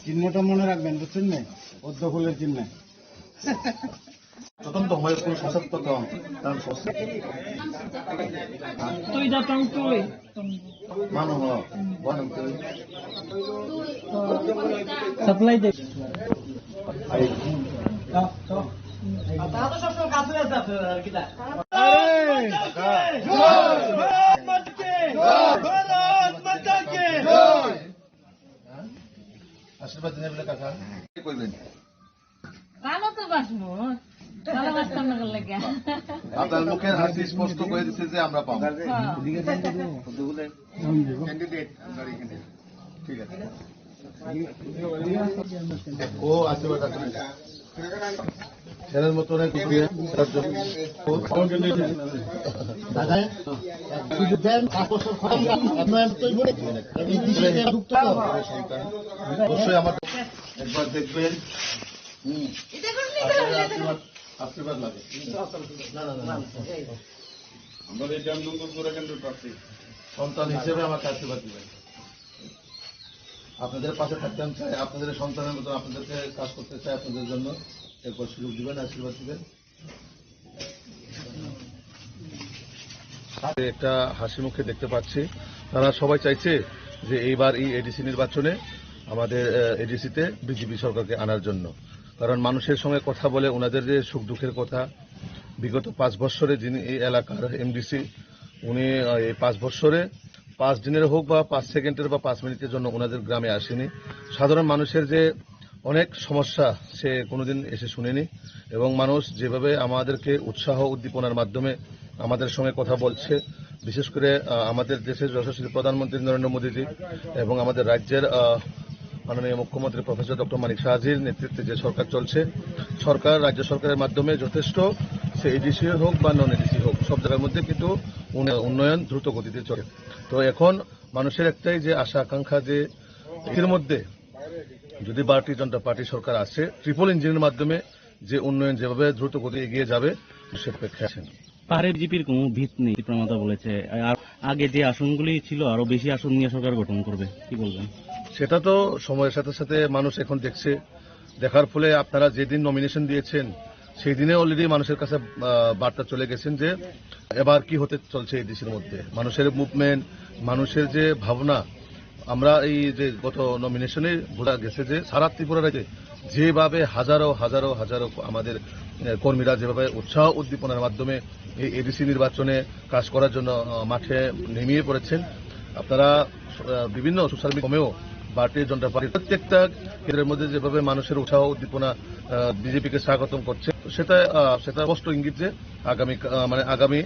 চিহ্নটা মনে রাখবেন, বুঝছেন না? পদ্ম ফুলের চিহ্ন। প্রথম তো হয় ফুল শাসক প্রথম, তার শ্বশুর। তুই যা তং তুই। মানো হ, বনম তুই। সাপ্লাই দে। আরে, কাকা। ভারত মাতা কি জয়। ভারত মাতা কি জয়। আশীর্বাদ দিনে বলে কাকা। কি কইবেন? ভালো তো বাসমু। ভালো বাসতাম না করলে কে? আপনার মুখের হাসি স্পষ্ট করে দিচ্ছে যে আমরা পাবো। হ্যাঁ। Candidate, sorry, candidate. ঠিক আছে। ও আশীর্বাদ আছে। ছেলের মতো নাকি বিয়ে করার জন্য। দাদা, শুধু দেন, পাঁচ বছর খরচ, আপনার তো এই বলে, এই দিকে ঢুকতে তো। অবশ্যই আমাদের একবার দেখবেন। হুম। আপনার আশীর্বাদ, আশীর্বাদ লাগে। না, না, না, না। আমরা এই জামনগর পুরা কেন্দ্র প্রার্থী। সন্তান হিসেবে আমাকে আশীর্বাদ দিবেন। আপনাদের পাশে থাকতে আমি চাই, আপনাদের সন্তানের মতো আপনাদেরকে কাজ করতে চাই, আপনাদের জন্য একবার সুযোগ দিবেন, আশীর্বাদ দিবেন। একটা হাসি মুখে দেখতে পাচ্ছি, তারা সবাই চাইছে যে এইবার এই এডিসি নির্বাচনে আমাদের, আহ, এডিসিতে বিজেপি সরকারকে আনার জন্য। কারণ মানুষের সঙ্গে কথা বলে ওনাদের যে সুখ দুঃখের কথা, বিগত পাঁচ বৎসরে যিনি এই এলাকার এমডিসি, উনি, আহ, এই পাঁচ বৎসরে পাঁচ দিনের হোক বা পাঁচ সেকেন্ডের বা পাঁচ মিনিটের জন্য ওনাদের গ্রামে আসেনি। সাধারণ মানুষের যে অনেক সমস্যা, সে কোনোদিন এসে শুনেনি। এবং মানুষ যেভাবে আমাদেরকে উৎসাহ উদ্দীপনার মাধ্যমে আমাদের সঙ্গে কথা বলছে, বিশেষ করে, আহ, আমাদের দেশের যশস্বী প্রধানমন্ত্রী নরেন্দ্র মোদীজি এবং আমাদের রাজ্যের, আহ, মাননীয় মুখ্যমন্ত্রী প্রফেসর ডক্টর মানিক সাহাজির নেতৃত্বে যে সরকার চলছে, সরকার, রাজ্য সরকারের মাধ্যমে যথেষ্ট, সে এডিসি হোক বা নন এডিসি হোক, সব জায়গার মধ্যে কিন্তু উন্ন-, উন্নয়ন দ্রুত গতিতে চলে। তো এখন মানুষের একটাই যে আশা আকাঙ্ক্ষা যে এর মধ্যে যদি ভারতীয় জনতা পার্টি সরকার আসে, ট্রিপল ইঞ্জিনের মাধ্যমে যে উন্নয়ন যেভাবে দ্রুত গতি এগিয়ে যাবে, সে প্রেক্ষাপটে আছেন। পাহাড়ে বিজেপির কোনো ভিত নেই, ত্রিপুরা মাতা বলেছে। আর আগে যে আসনগুলি ছিল, আরো বেশি আসন নিয়ে সরকার গঠন করবে, কি বলবেন? সেটা তো সময়ের সাথে সাথে মানুষ এখন দেখছে, দেখার ফলে আপনারা যেদিন নমিনেশন দিয়েছেন, সেই দিনে অলরেডি মানুষের কাছে, আহ, বার্তা চলে গেছেন যে এবার কি হতে চলছে এই দেশের মধ্যে। মানুষের মুভমেন্ট, মানুষের যে ভাবনা, আমরা এই যে গত নমিনেশনে বোঝা গেছে যে সারা ত্রিপুরা রাজ্যে যেভাবে হাজারো হাজারো হাজারো আমাদের, আহ, কর্মীরা যেভাবে উৎসাহ উদ্দীপনার মাধ্যমে এই এডিসি নির্বাচনে কাজ করার জন্য, আহ, মাঠে নেমিয়ে পড়েছেন। আপনারা, আহ, বিভিন্ন সোশ্যাল মিডিয়া কমেও ভারতীয় জনতা পার্টি প্রত্যেকটা কেন্দ্রের মধ্যে যেভাবে মানুষের উৎসাহ উদ্দীপনা, আহ, বিজেপিকে স্বাগতম করছে, সেটা, আহ, সেটা স্পষ্ট ইঙ্গিত যে আগামী, আহ, মানে আগামী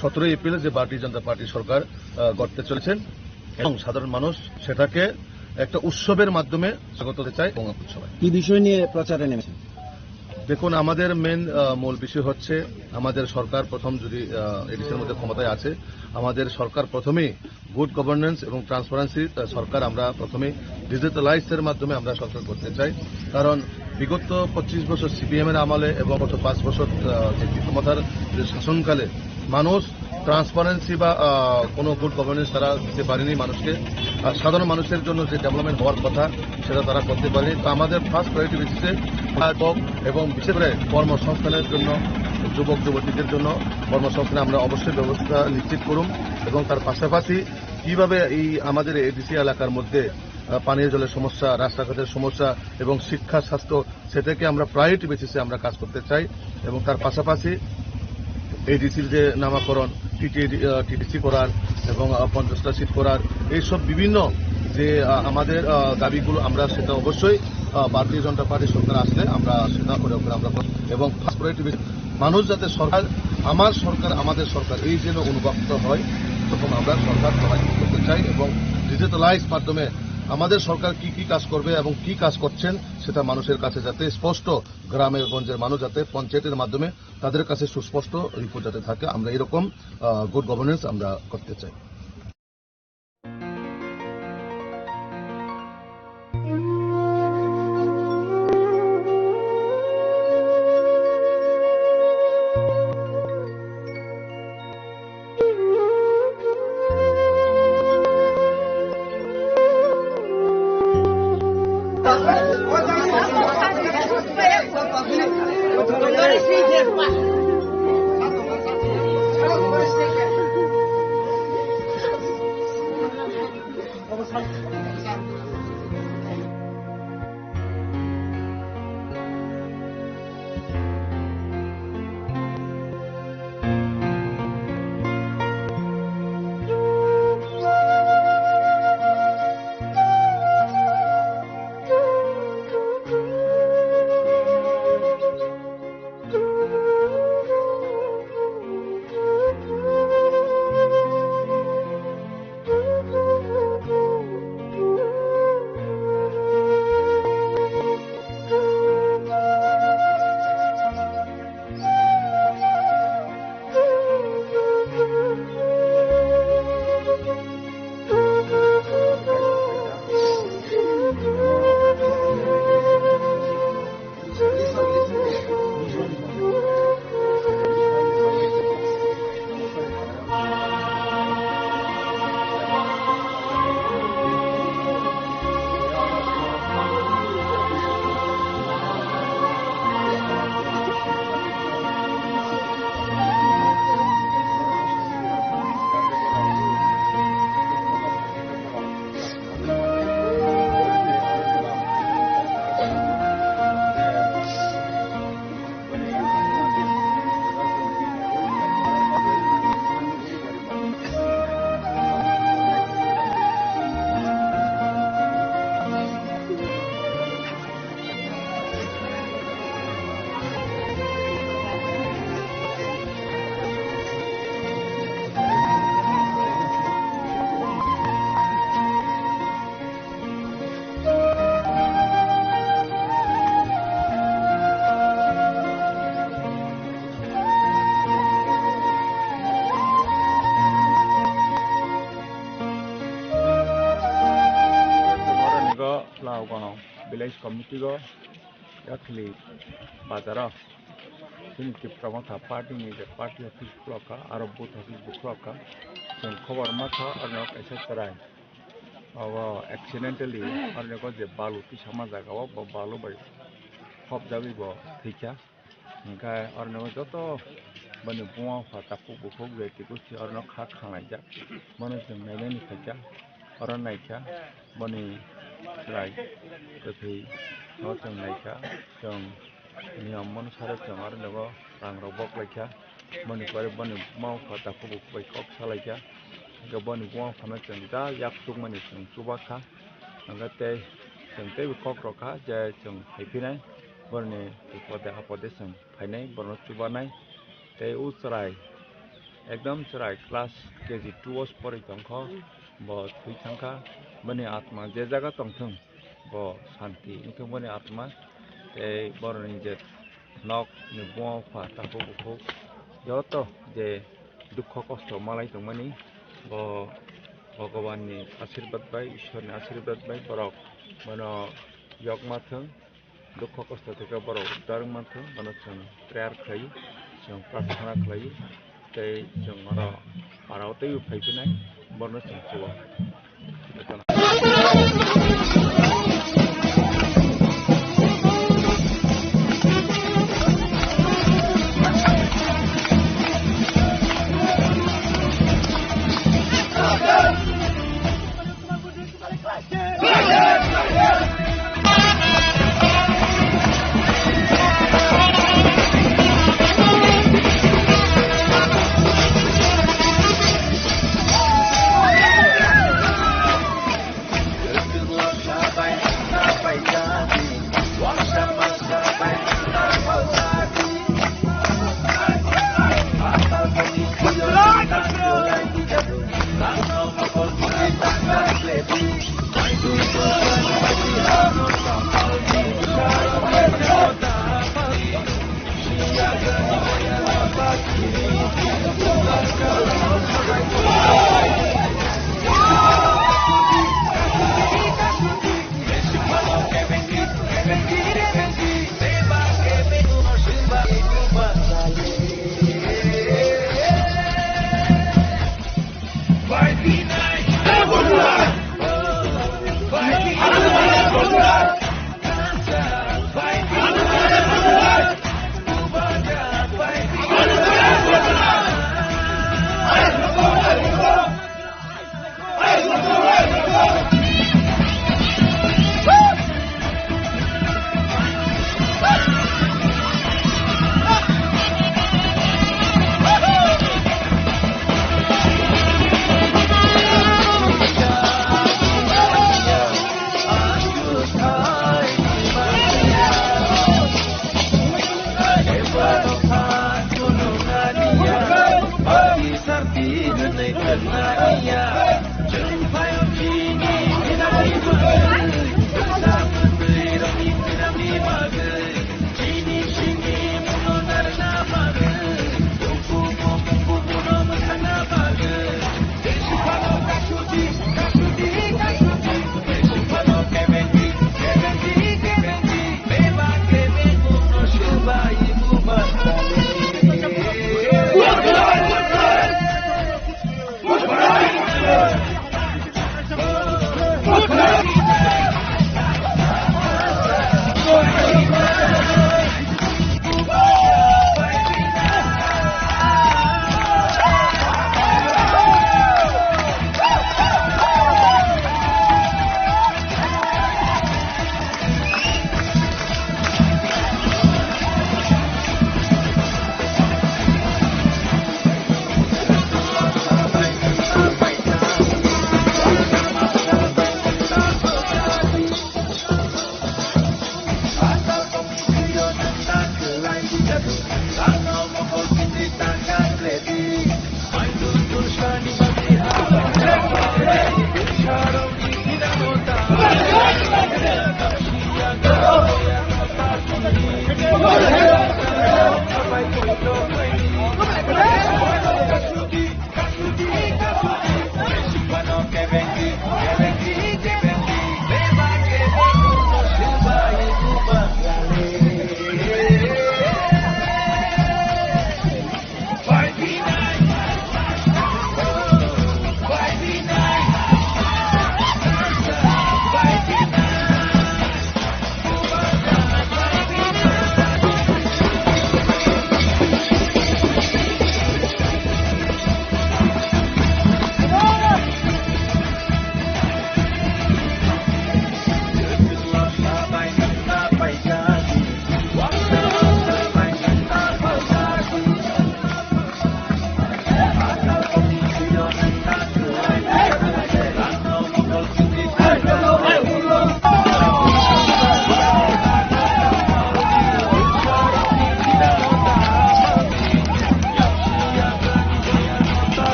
সতেরোই এপ্রিলে যে ভারতীয় জনতা পার্টি সরকার, আহ, গড়তে চলেছেন। এবং সাধারণ মানুষ সেটাকে একটা উৎসবের মাধ্যমে স্বাগত করতে চায় এবং উৎসবে। কি বিষয় নিয়ে প্রচারে নেমেছেন? দেখুন, আমাদের মেন, আহ, মূল বিষয় হচ্ছে আমাদের সরকার প্রথম যদি, আহ, এডিসির মধ্যে ক্ষমতায় আছে, আমাদের সরকার প্রথমেই গুড গভর্নেন্স এবং ট্রান্সপারেন্সি, আহ, সরকার আমরা প্রথমে ডিজিটালাইজের মাধ্যমে আমরা সরকার করতে চাই। কারণ বিগত পঁচিশ বছর সিপিএম এর আমলে এবং গত পাঁচ বছর, আহ, যে ক্ষমতার যে শাসনকালে মানুষ ট্রান্সপারেন্সি বা, আহ, কোনো গুড গভর্নেন্স তারা দিতে পারেনি মানুষকে। আর সাধারণ মানুষের জন্য যে ডেভেলপমেন্ট হওয়ার কথা, সেটা তারা করতে পারেনি। তো আমাদের ফার্স্ট প্রায়োরিটি বেসিসে এবং বিশেষ করে কর্মসংস্থানের জন্য, যুবক যুবতীদের জন্য কর্মসংস্থানে আমরা অবশ্যই ব্যবস্থা নিশ্চিত করুম এবং তার পাশাপাশি কিভাবে এই আমাদের এডিসি এলাকার মধ্যে, আহ, পানীয় জলের সমস্যা, রাস্তাঘাটের সমস্যা এবং শিক্ষা, স্বাস্থ্য, সেটাকে আমরা প্রায়োরিটি বেসিসে আমরা কাজ করতে চাই। এবং তার পাশাপাশি এডিসির যে নামকরণ, টিটি, আহ, টিটিসি করার এবং, আহ, পঞ্চাশটা সিট করার, এইসব বিভিন্ন যে, আহ, আমাদের, আহ, দাবিগুলো আমরা সেটা অবশ্যই, আহ, ভারতীয় জনতা পার্টি সরকার আসলে আমরা সেটা করে ওপরে আমরা করব। এবং ফার্স্ট প্রায়োরিটি মানুষ যাতে সরকার, আমার সরকার, আমাদের সরকার এই যেন অনুভব হয়, তখন আমরা সরকার প্রভাবিত করতে চাই এবং ডিজিটালাইজ মাধ্যমে আমাদের সরকার কি কি কাজ করবে এবং কি কাজ করছেন সেটা মানুষের কাছে যাতে স্পষ্ট, গ্রামে গঞ্জের মানুষ যাতে পঞ্চায়েতের মাধ্যমে তাদের কাছে সুস্পষ্ট রিপোর্ট যাতে থাকে, আমরা এরকম, আহ, গুড গভর্নেন্স আমরা করতে চাই। Laogono village committee go yakli bazaro chini Tipra Motha party ni je party office khulokha, aro booth office bo khulokha. Chwng khobor mankha, oro kaisa chwrai obo accidentally oro je balu tisama jaga o, bo balu bai khopjagwi bo thwikha. Hingkhe oro joto boni buma pha takhuk bukhuk je tikuchi oro kha khanglaijak, bono chwng nainani phaikha. Oro naikha boni chwrai kwthwi no chwng naikha, chwng niyom mano sare chwng oro nogo rang rok boklaikha. Boni pore boni buma pha takhuk bukhuk bai kok salaikha, hingkhe boni buma phano chwng ja yak chukmani chwng chubakha. Hingkhe tei chwng teibo kok rokha je chwng phaiphinai, boroni bipode apode chwng phainai, borokno chubanai. Tei o chwrai ekdom chwrai class K G two o se pori tongkho. Bo thwi thangkha, bini atma je jaga tongthwng, bo santi wngthwng bini atma, tei boroni je nok ni buma bupha takhuk bukhuk joto je dukho kosto malai tongmani, bo Bhagwan ni asirwad bai, Ishwar ni asirwad bai borok bono yokma thwng, dukho kosto theke borok uddar wngma thwng, bono chwng prayer khlai, chwng prarthana khlai, tei chwng oro parao teibo phai phinai, bono chwng chuo.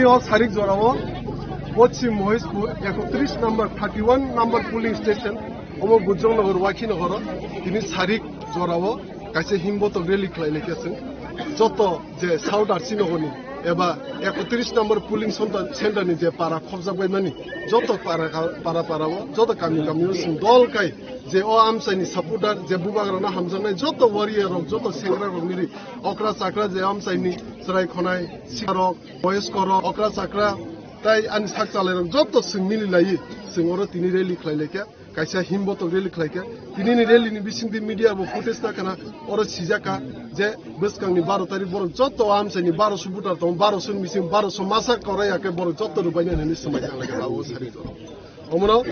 O sarik jorao Poschim Mohishpur ekotris number, thirty one number polling station, omo Bujong Nagar, Waikhi Nagar, tini sarik jorao kaisa himbotok rally khlai laikha chwng. Joto je South R C Nagar ni eba ekotris number polling center, center ni je para khopjak bai mani, joto para, para, para o, joto kami, kami o chwng dol kai je o amchai ni supporter, je bubagra no hamjaknai joto warrior rok, joto sengra rok nini okra chakra je amchai ni chwrai khonai sikarok, boyoskorok, okra chakra, tai ani sak chalairok joto chwng mili laiwi chwng oro tini rally khlai laikha, kaisa himbotok rally khlai kha. Tinini rally ni bisingtwi media bo footage ta khna, oro sijak kha je bwskang ni baro tarik borok joto amchai ni baroso voter tongo, baroso ni bising baroso masa korai ya khe borok joto rwbainani hinwi swmai tang laikha tabuk sari jora. Omono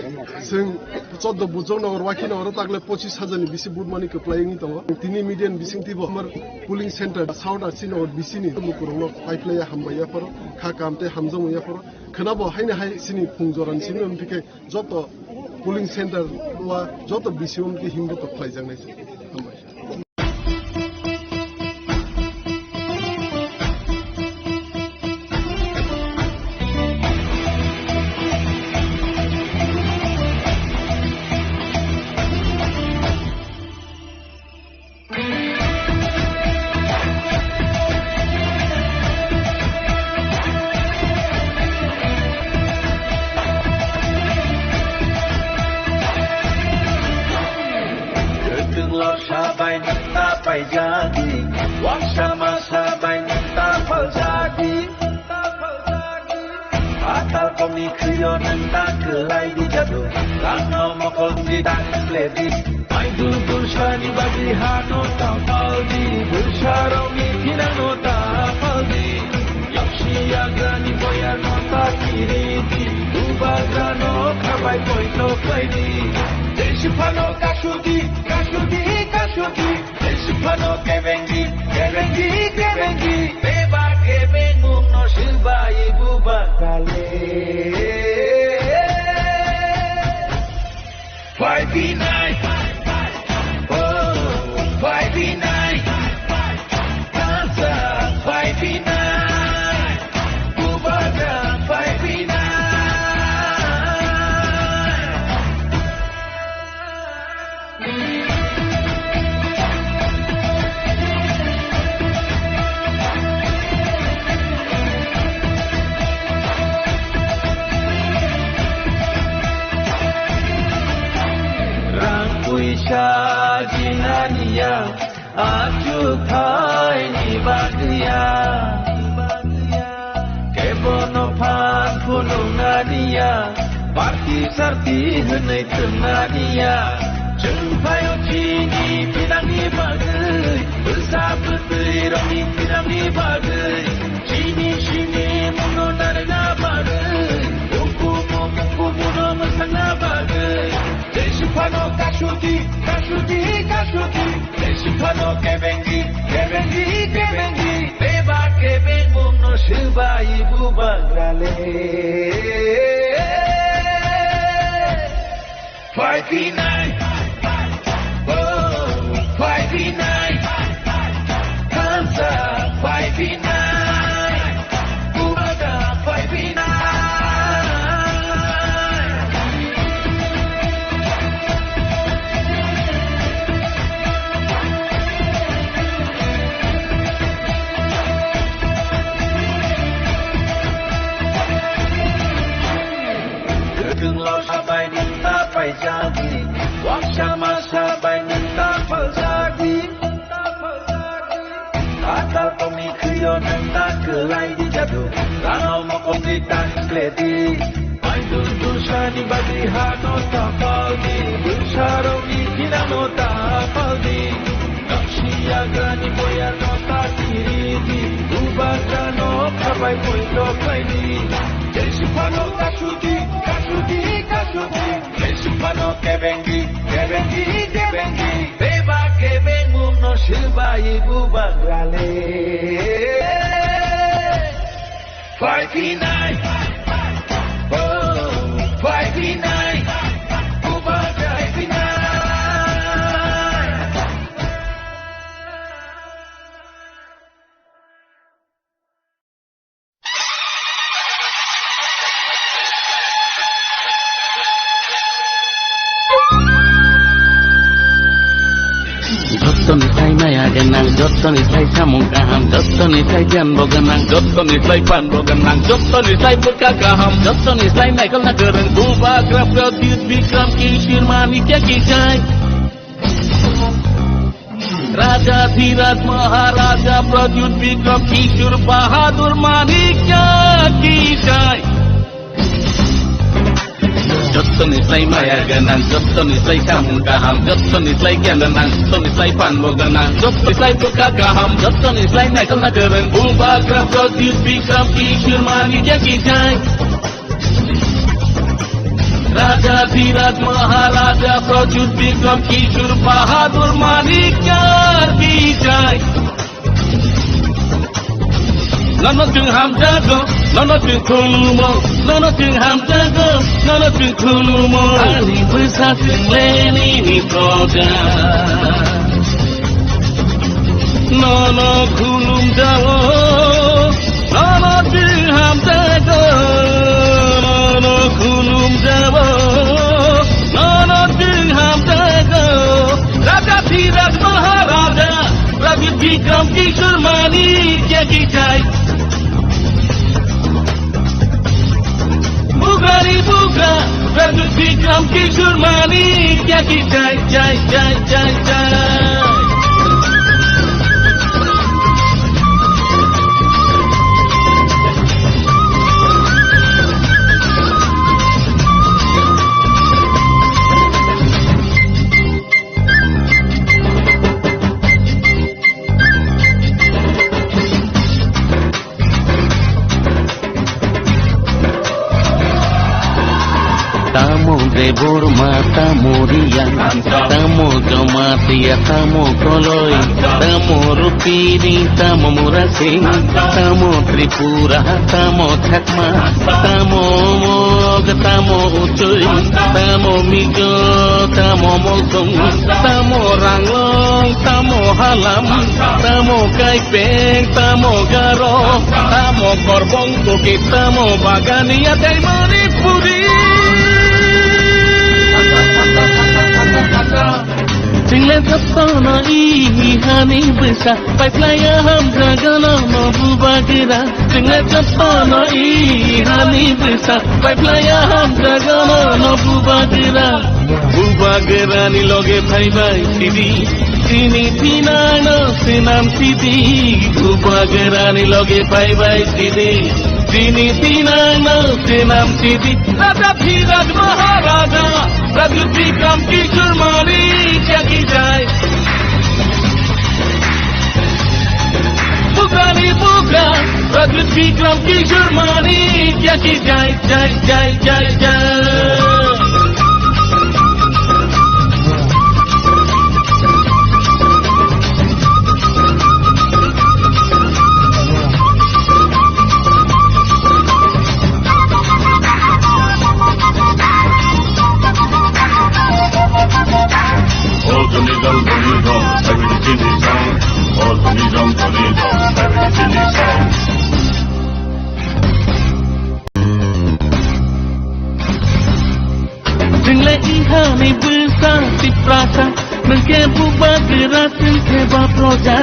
chwng chordo Bujong Nagar, Waikhi Nagar o takle pochis hajar ni bisi vote mani kwplai wngwi tongo. Tini media ni bisingtwi bo amar polling center South R C Nagar bisi ni lukurokno paiphlaiya, hambai yapharo, kha kam tei hamjakmung yapharo. Khwnabo haino hai chini phung jorani simi wngphi khe joto polling center wa joto bisi wngkhe himbotok khlaijaknai se. Hambai. Kwthwng lorsa bai nwng ta paijadi, waksa masa bai nwng ta paljadi. Atal kongni khwio nwng ta kwlai di jadu, langno mokol di ta sledi. Maidul bulsani bagwi hano ta paldi, bulsarokni thinangno ta paldi. Yaksi yagrani boyarno ta kiridi, bubagrano khabai poito khlaidi. Jesiphano kasudi, kasudi, kasudi. Phano kebengi, kebengi, kebengi. Beba kebengmung no swbai buba kale. Phai pinai. Oh, phai pinai. Kasa phai pinai. Bubagra phai pinai. Rang puisa jinaniya. Achukthai ni bagwiya, kebono phan phunuknaniya, party sarti hwnwi thwngmaniya. Chwng phaio chini phinangni bagwi, bwsa bwtwi rokni phinangni bagwi, chini simi mungno narwkna bagwi, ukumu mungkumuno mwsakna bagwi. Jesiphano kasudi, kasudi, kasudi. Jesiphano kebengi, kebengi, kebengi. Beba kebengmung no swbai bubagrale. Phai pinai. Oh, phai pinai. Kansa phai pinai. Bubagra phai pinai. Kwthwng lorsa bai nwng ta paijadi, waksa masa bai nwng ta paljadi. Atal kongni khwio nwng ta kwlai di jadu, rano mokol di ta sledi. Maidul dulsani bagwi hano ta paldi, dulsarokni thinangno ta paldi. Yaksi yagrani boyarno ta kiridi, bubagrano khabai poito khlaidi. Jesiphano kasudi, kasudi, kasudi. Jesiphano kebengi, kebengi, kebengi. Beba kebengmung no swbai bubagrale. Phai pinai. Oh, phai pinai. Bubagra phai pinai. Maya gwnang, jottoni slai samung kaham, jottoni slai giyan bo gwnang, jottoni slai phan bo gwnang, jottoni slai bwkha kaham, jottoni slai naikolna kwrwng, Bubagra Pradyut Bikram Kishore Manikya ki jai. Raja Dhiraj Maharaja Pradyut Bikram Kishore Bahadur Manikya ki jai. Jottoni slai maya gwnang, jottoni slai samung kaham, jottoni slai giyan gwnang, jottoni slai phan bo gwnang, jottoni slai bwkha kaham, jottoni slai naikolna kwrwng, Bubagra Pradyut Bikram Kishore Manikya ki jai. Raja Dhiraj Maharaja Pradyut Bikram Kishore Bahadur Manikya ki jai. Nono chwng hamjago, nono chwng khulumo, nono chwng hamjago, nono chwng khulumo. Ani bwsa chwng le nini proja. Nono khulumjao, nono chwng hamjago, nono khulumjao, nono chwng hamjago. Raja Dhiraj Maharaja, Raja Bikram Kishore Manikya ki jai. Bugrani bugra, Pradyut Bikram Kishore Manikya ki jai, jai, jai, jai, jai. Tamo Debbarma, tamo Riya, tamo Jamatia, tamo Koloi, tamo Rupini, tamo Murasing, tamo Tripura, tamo Chakma, tamo Mog, tamo Uchoi, tamo Mizo, tamo Molsong, tamo Ranglong, tamo Halam, tamo Kaipeng, tamo Garo, tamo Korbong Kuki, tamo Bagania tei Manipuri. Chwng le jotono i hani bwsa, paiphlaiya hamjago nono Bubagra. Chwng le jotono i hani bwsa, paiphlaiya hamjago nono Bubagra. Bubagrani loge phaibai sidi, chini thinangno swnam sidi. Bubagrani loge phaibai sidi, chini thinangno swnam sidi. Raja Dhiraj Maharaja, Pradyut Bikram Kishore Manikya ki jai. Bugrani bugra, Pradyut Bikram Kishore Manikya ki jai, jai, jai, jai, jai. Chwng le ihani bwsa Tiprasa, nwng khe Bubagra, chwng khe ba proja.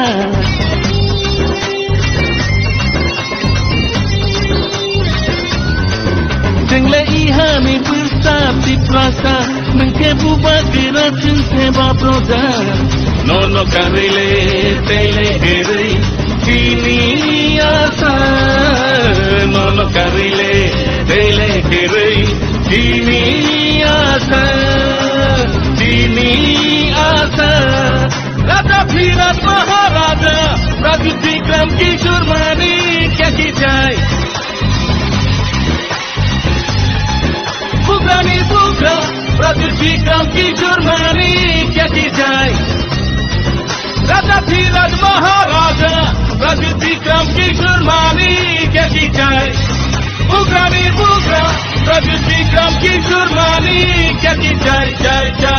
Chwng le ihani bwsa Tiprasa, nwng khe Bubagra, chwng khe ba proja. Nono karwi le tei le kwrwi chini asa, nono karwi le tei le kwrwi chini asa, chini asa. Raja Dhiraj Maharaja, Pradyut Bikram Kishore Manikya ki jai. Bugrani bugra, Pradyut Bikram Kishore Manikya ki jai. Raja Dhiraj Maharaja, Pradyut Bikram Kishore Manikya ki jai. Bugrani bugra, Pradyut Bikram Kishore Manikya ki jai, jai, jai.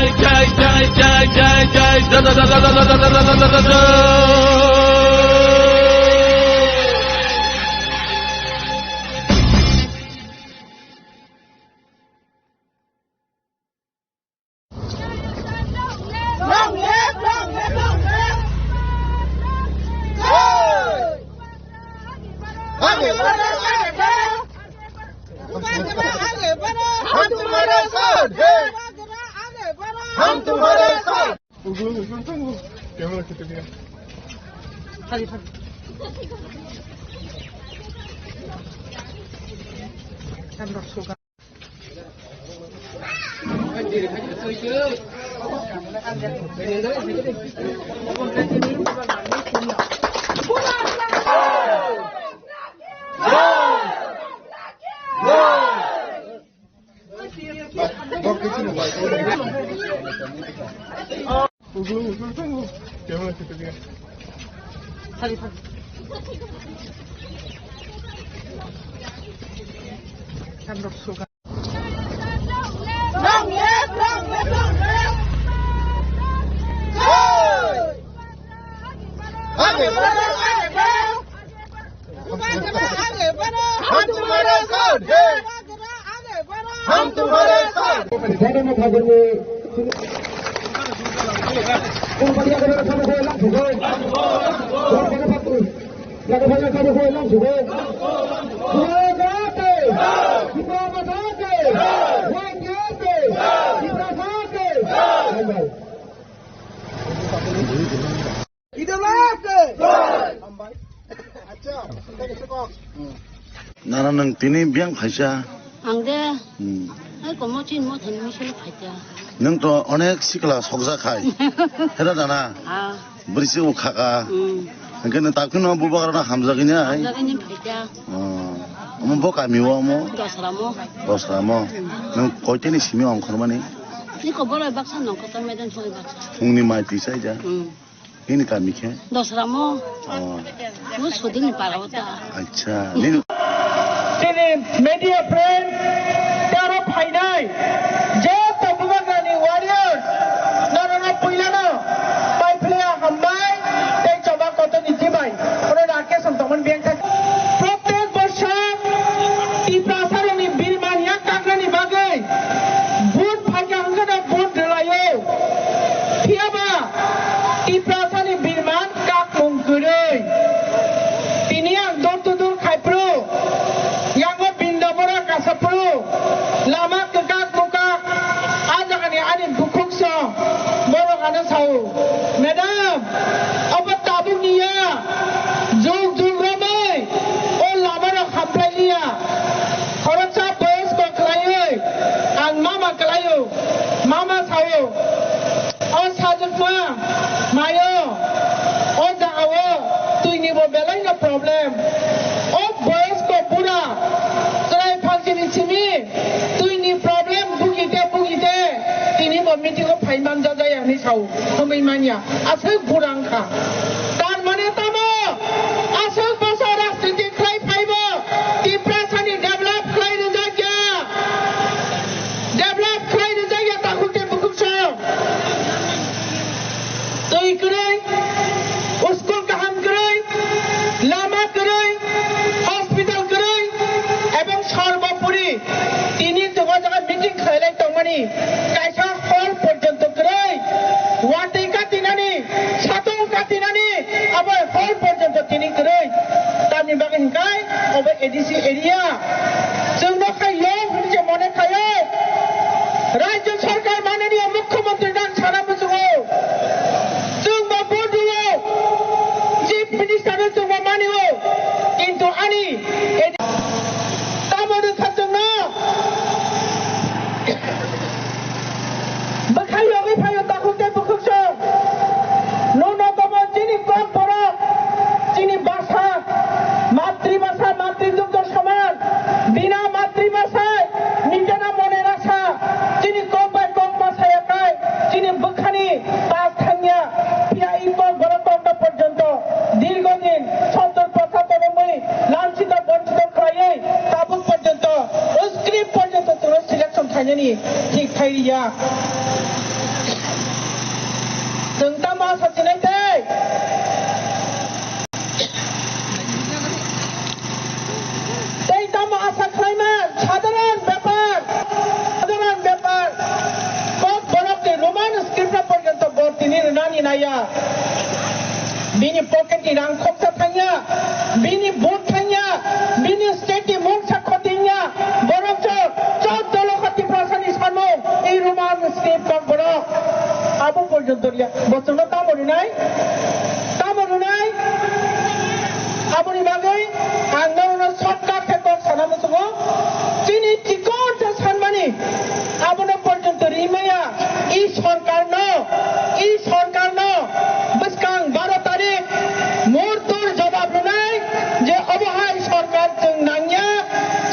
हम तुम्हारे साथ हैं। हम तुम्हारे साथ। Nana nwng tini biyang phaisa? Ang de, hmm, ai komo chin mo thani mission phaisa. Nwng to onek sikla sokjak khai. Hera dana? Ah. Brisi o khaka. Hmm. Hingke nwng takhu no bubagra no hamjak ini ai. Hamjak ini phaisa. Oh. Omo bo kami o omo? Dosramo. Dosramo. Nwng koiteni simi ongkhormani? Ni ko bolai baksa nongkha to medan soi baksa. Phungni mai twi sai ja. Hmm. Nini kami khe? Dosramo. Oh. Bo sudini para o ta. Acha. Nini. Chini media friend, tei aro phainai je Bubagrani warriors, norokno puilano pai phlaiya hambai tei choba kotorni chibai. Oro Rakesh ang tongmani biyang thai. Prottek borso Tiprasarokni birman yak kakrani bagwi vote phaikha hwnkhe no vote rwlaio. Phiyaba Tiprasani birman kakmung kwrwi. Tini ang door to door khai phuru, yango binda bora kasa phuru, lama kwkak bukak, a jagani ani bukhuk song, borok ano sao, "Madam, obo tabuk ni ya, jug jug romwi o lama rok hamplai liya." Khoroksa boyos kok khlaiwi ang mama kwlaio, mama sao. O sajwkma mayo, o jagao twini bo belai no problem. O boyosko bura chwrai phalsini simi twini problem bugite bugite tini bo meeting o phai manjak jaya hinwi sao, hwnwi manya. Aswk bura wngkha. Tar mane tamo? Aswk bwsa rajniti khlai phaibo Tiprasani develop khlai rwjakya. Develop khlai rwjakya takhuk tei bukhuk song. Twi kwrwi, school kaham kwrwi, lama kwrwi, hospital kwrwi, ebong sorbopori tini tongo jaga meeting khlailai tongmani kaisa hor porjonto kwrwi, watwi katinani, satong katinani, abo hor porjonto tini kwrwi. Tamni bagwi hinkhai obo A D C area. Chwngno khai yo hwnwi se mone khaio. Rajya sarkar mananiya mukhyamantri nang sana muchungo. Chwngbo vote rwo. Chief minister no chwngbo manio. Kintu ani A D C tamo rwkha chwngno. Bwkhai yogwi phaio takhuk tei bukhuk song. Nuno tamo chini kok borok, chini basa, matribasa, matridugdor soman, bina matribasa, nijena mone rasa, chini kok bai kok ma saya khai, chini bwkhani pas thangya, phiya i kok borok tongna porjonto, dirgo din, sottor pochottor wngwi, lamchito bonchito khlaiwi, tabuk porjonto, script porjonto chwngno selection khainani thik khai riya. Chwng tamo asa chinai tei? Tei tamo asa khlaima? Sadharan bepar, sadharan bepar. Kok borok ni Roman script no porjonto bo tini rwnani naiya. Bini pocket ni rang khoksa thangya, bini vote thangya, bini state ni mungsa khotingya, borok chwng chwng dolo khati prasani samung, i Roman script kok borok. Abo Doria, bo chwngno tamo rwnai? Tamo rwnai? Aboni bagwi ang norokno shortcut khe kok sana muchungo. Chini chikon sa sanmani abono porjonto rimaya. I sorkarno, i sorkarno bwskang baro tarik muhurtor jawab rwnai je obo hai sorkar chwng nangya,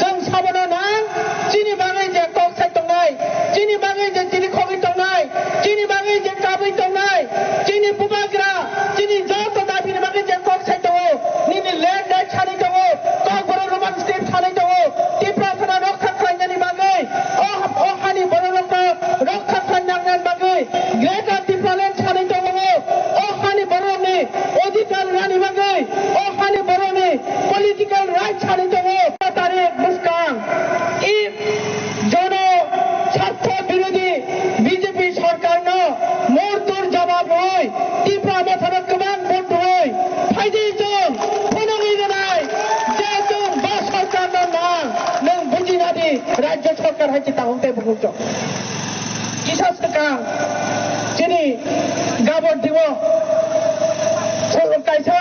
chwng sabono nang, chini bagwi je kok sai tongnai, chini bagwi je chini khogwi tongnai, chini bagwi je kabwi tongnai, chini bubagra, chini joto dabini bagwi je kok sai tongo, nini land right sanwi tongo, Kokborok Roman script sanwi tongo, Tiprasano rokha khlainani bagwi, o, o hani bororokno rokha khlainani bagwi, Greater Tipraland sanwi tongo, o hani bororokni odhikar rani bagwi, o hani bororokni political right sanwi tongo. Tarik bwskang, i Jono swartho birodhi B J P sorkarno mortor jawab rwui Tipra Mothano kwbang vote rwui phaidi chwng phunugwi rwnai je chwng bo sorkarno nang, nwng bujinadi rajya sorkar hai se tahung tei bukhuk chwng. Kisa swkang chini Gabor Dibo kaisa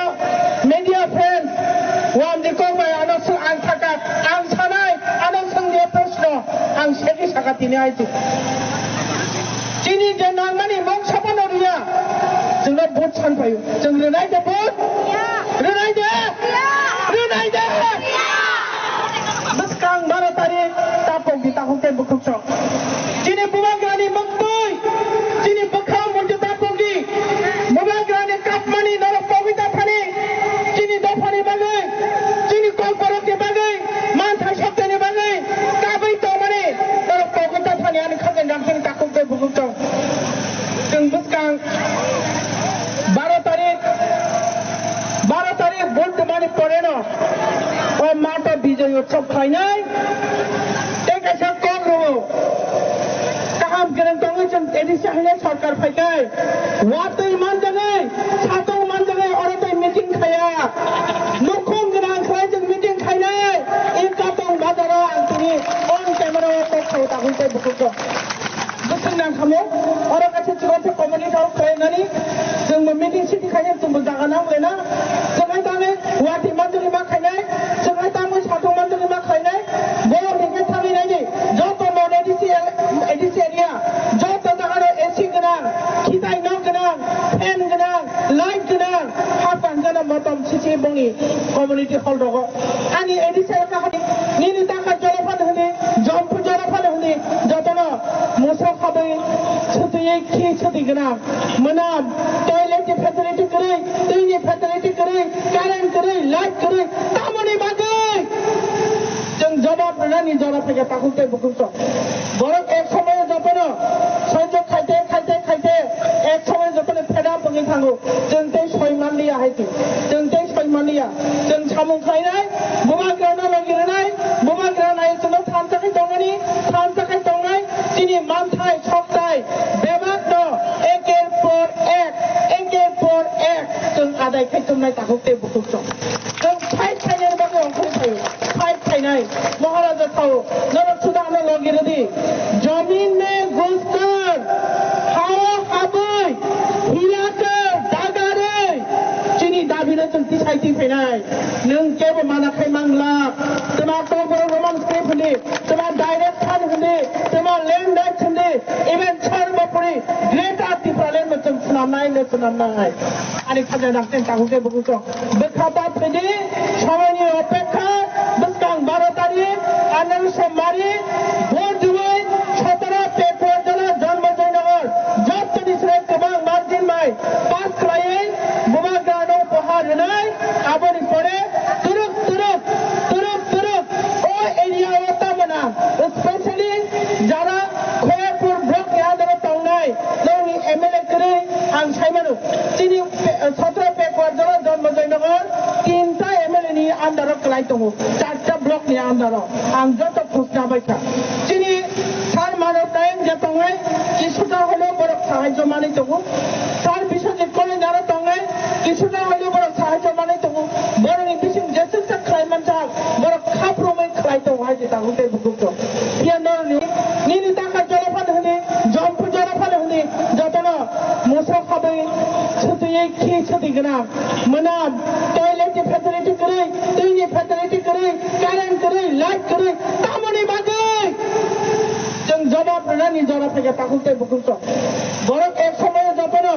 media friend Wamdi Kokbai ano swng ang thaka ang sanai ano swngni Ang segi saka tini aiti. Chini je nangmani mungsa phano rwya. Chwngno vote san phaio. Chwng rwnai de vote? Rwnai de? Rwnai de? Bwskang baro tarik tapok di takhuk tei bukhuk sok. Chini bubagrani mungtwi, chini bwkhao muitu tapok di. Bubagrani kapmani norok pogwi ta thani. Chini dophani bagwi, chini kokborokni bagwi, manthai soptani bagwi, kabwi tongmani, norok pogwi ta thani ani khajang rang chini takhuk tei bukhuk tong. Chwng bwskang baro tarik, baro tarik vote rwmani poreno o mato Bijoy Utsav khlainai tei kaisa kok rwo. Kaham kwrwng tongwi chwng A D C haino sorkar phaikai. Watwi manjagwi, satong manjagwi, oro tei meeting khaiya. Nukhung gwnang khlai chwng meeting khainai. I Katong bazaro ang tini on camera o kok sao takhuk tei bukhuk rok. Bwswk nang khamu, oro kaisa chikon sa community hall khlainani. Chwngbo meeting city khainai, chwngbo jaga nang lena. Chwng hai tangwi watwi manjagwi ma khainai. Chwng hai tangwi satong manjagwi ma khainai. Borok hinkhe thangwi naidi. Joto non A D C, A D C area. Joto jaga no A C gwnang, khitai nok gwnang, fan gwnang, light gwnang, ha panjana motom sisi bongni community hall rogo. Ani A D C ka hadi, nini taka jora phano hini, jompu jora phano hini, jotono musa khabai, sutui khi sutui gwnang, mwnam, toilet ni facility kwrwi, twi ni facility kwrwi, current kwrwi, light kwrwi, tamoni bagwi. Chwng jawab rwnani jora phaikha takhuk tei bukhuk sok. Borok ek somoyo jotono sojok khaite, khaite, khaite, ek somoyo jotono fed up wngwi thango. Chwng tei soi manliya hai se. Chwng tei soi manliya. Chwng samung khlainai, bubagrano logi rwnai, bubagra nai chwngno thansa khai tongmani, thansa khai tongnai, chini manthai, soktai, bebakno eker por ek, eker por ek chwng adai khai tongnai takhuk tei bukhuk sok. Chwng fight khainani bagwi ongkhorwi phaio. Fight khainai. Maharaja thao. Norok suda ano logi rwdi. Jamin mein ghuskar, hao habwi, hilakar, dagarwi. Chini dabi no chwng tisai twi phainai. Nwng kebo mana khai mangla. Twma Kokborok Roman script hwndi, twma direct fund hwndi, twma land rights hwndi, even Sarvopori Greater Tipraland no chwng swnamnai, no swnamnai. Ani khaja dakten takhuk tei bukhuk sok. Bwkha ta thwidi, somoini opekha, bwskang baro tarik, Anand Somari, vote rwui, sotoro Pekuarzala, Janmajay Nagar, jottoni srai kwbang margin bai pass khlaiwi, bubagrano upahar rwnai, aboni pore twrwk twrwk, twrwk twrwk, o area o tamona, specially jara Khoyapur block ni under o tongnai, nokni M L A kwrwi ang saimano, chini pe-, sotoro Pekuarzala, Janmajay Nagar, tinta M L A ni under o kwlai tongo, charta block ni under o. Ang joto khosna bai kha. Chini Sir Manav Nayak je tongnai, kisuta hwleo borok sahajyo manwi tongo. Sir Biswajit Kolonjaro tongnai, kisuta hwleo borok sahajyo manwi tongo. Borokni bising jeswk sak khlai manjak, borok khaprumwi khlai tongo hai se takhuk tei bukhuk rok. Phiya norokni, nini taka jora phano hwnwi, jompu jora phano hwnwi, jotono musa Sotwi khini sotwi gwnang. Mwnam, toilet ni facility kwrwi, twi ni facility kwrwi, current kwrwi, light kwrwi, tamoni bagwi chwng jawab rwnani jora phaikha takhuk tei bukhuk rok. Borok ek somoyo jotono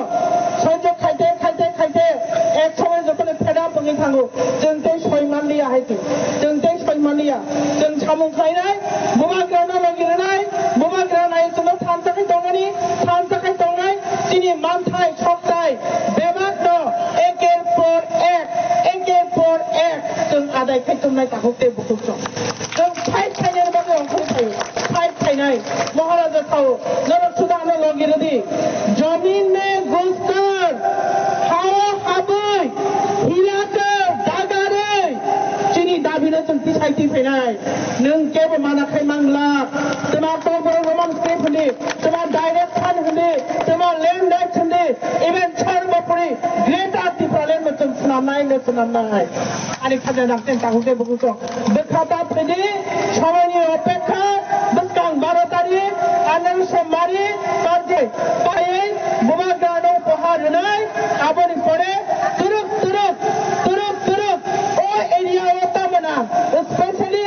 sojok khaite, khaite, khaite, ek somoyo jotono fed up wngwi thango. Chwng tei soi manliya hai twi. Chwng tei soi manliya. Chwng samung khlainai, bubagrano logi rwnai, bubagra nai chwngno thansa khai tongnani, thansa khai tongnai, chini manthai, soktai, bebakno eker por ek, eker por ek chwng adai khai tongnai takhuk tei bukhuk rok. Chwng fight khainani bagwi ongkhorwi phaio, fight khainai. Maharaja sao, norok suda ano logi rwdi. Jamin mein ghus kar, hao habwi, hila kar, dagarwi, chini dabi no chwng tisai twi phainai. Nwng kebo mana khai mangla. Twma Kokborok Roman script hindi, twma direct phan hindi, twma land rights hindi, even Sarvopori Greater Tipraland no chwng swnamnai, no swnamnai. Ani khajna nang ten takhuk tei bukhuk rok. Bwkha ta phidi, somoini opekha, bwskang baro tarik, anang somari, parje, payai, bubagrano pohar rwnai, aboni pore, turuk, turuk, turuk, turuk, o area o tamana, especially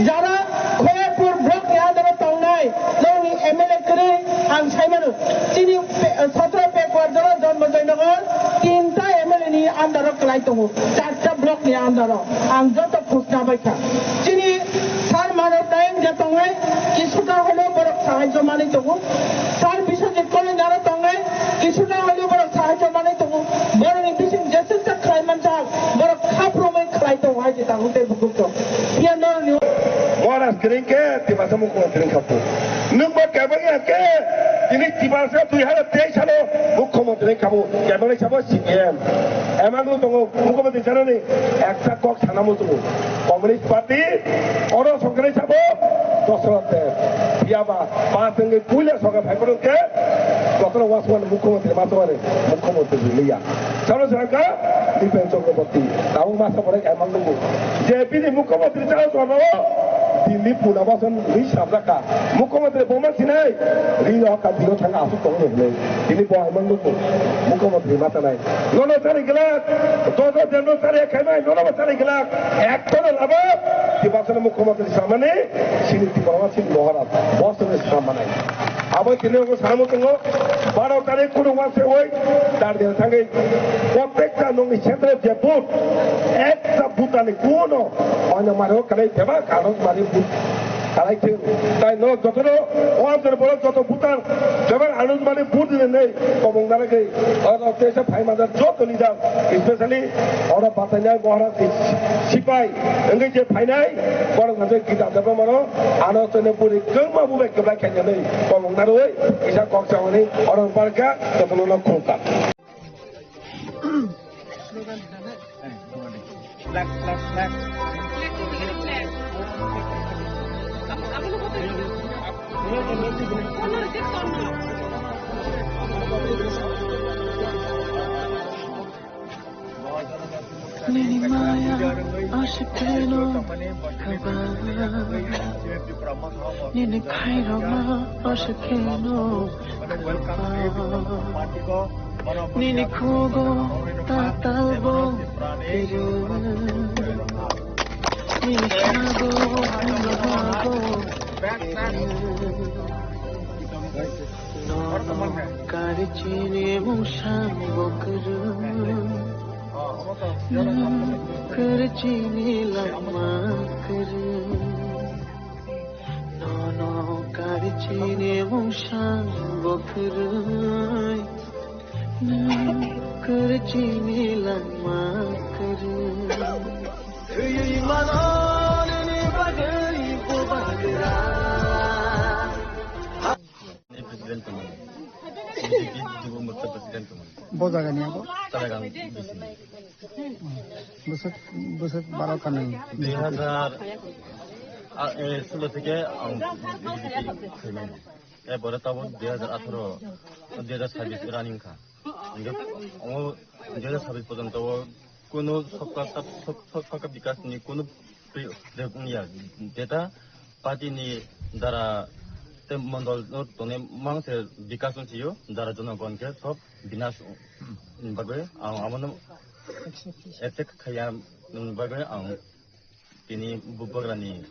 jara Khoyapur block ni under o tongnai, nongni M L A kwrwi ang saimano, chini pe-, sotro Pekuar jora Jonmojoy Nagar, tinta M L A ni under o kwlai tongo, charta block ni under o. Ang joto khusna bai kha. Chini Sir Manav Naik je tongnai, kisuta hwno borok sahajyo manwi tongo. Sir Biswajit Kolonjaro tongnai, kisuta hwno borok sahajyo manwi tongo. Borokni bising jeswk khlai manjak, borok khaprumwi khlai tongo hai je tabuk tei bukhuk rok. Phiya norokni Maharaj kwrwi khe Tiprasa mukhyamantri wngkha bo. Nwng bo kebeng ya khe tini Tiprasa dui hajar teis salo mukhyamantri wngkha bo. Kebeng sabo C P M. Emang tongo mukhyamantri sanani ekta kok sana muchungo. Communist Party oro songkrai sabo Dasarath Deb. Phiya ba pas wngwi puila sokha phai phano khe jotono wasmani mukhyamantri masmani mukhyamantri liya. Salo saka Dipen Chakraborty, tabuk masa borok emang nungo. J P ni mukhyamantri chalo chorao Delhi puna bason ri sabjaka. Mukhyamantri boma sinai, ri no ka dino thanga asuk tongo hinwi. Tini bo emang nungo. Mukhyamantri masa nai. Nono chari glak, dodo deno chari khaimai, nono bo chari glak. Ektono labo, Tiprasani mukhyamantri samani, sini Tiprasani Maharaj, bosni samani. Abo tini ogo samo tongo, baro tarik kunu wanse oi, dar dia thangwi, protekta nongni central je vote, ekta butani kuno, oino mari o kalai bebak, ano mari vote kalai thung. Tai no jotono, o amjani borok joto butar, bebak ano mari vote ni nei, kobong dara gei, o tesa phai mandar joto leader, especially oro bachainai Maharaj ni sipai, wngwi je phainai, borok hwnjak Gita Debbarma no, ano chwngno bwrwi kwbangma bubai kwplai khainani, kobong narwi, kisa kok chawani, oro barkha, jotono no khulumkha. Nini maya ashiteno kaba. Nini khairokma ashiteno kaba. Nini khugo tatalbo kiri. Nini khago kiri. Nono karichini musang bokru. Karichini lama kru. Nono karichini musang bokru. Karichini lama kru. President tongmani. B J P Yubo Morcha president tongmani. Bo jaga ni abo? Charagang B C ni. Bwswk, bwswk baro kanwi. Dui hazar, ah, eh, solo theke ang B J P khaimani. Eh, bore tabuk dui hazar atharo, dui hazar sabbish running kha. Hingke omo dui hazar sabbish porjonto o kunu sabka sab-, sab-, sabka bikas ni kunu pri-, pri-, wngya. Jeta party ni dara te mondol no tongnai mang se bikas wng sio, dara jonogon khe sob binas bagwi ang abono accept khaiya bagwi ang tini bubagrani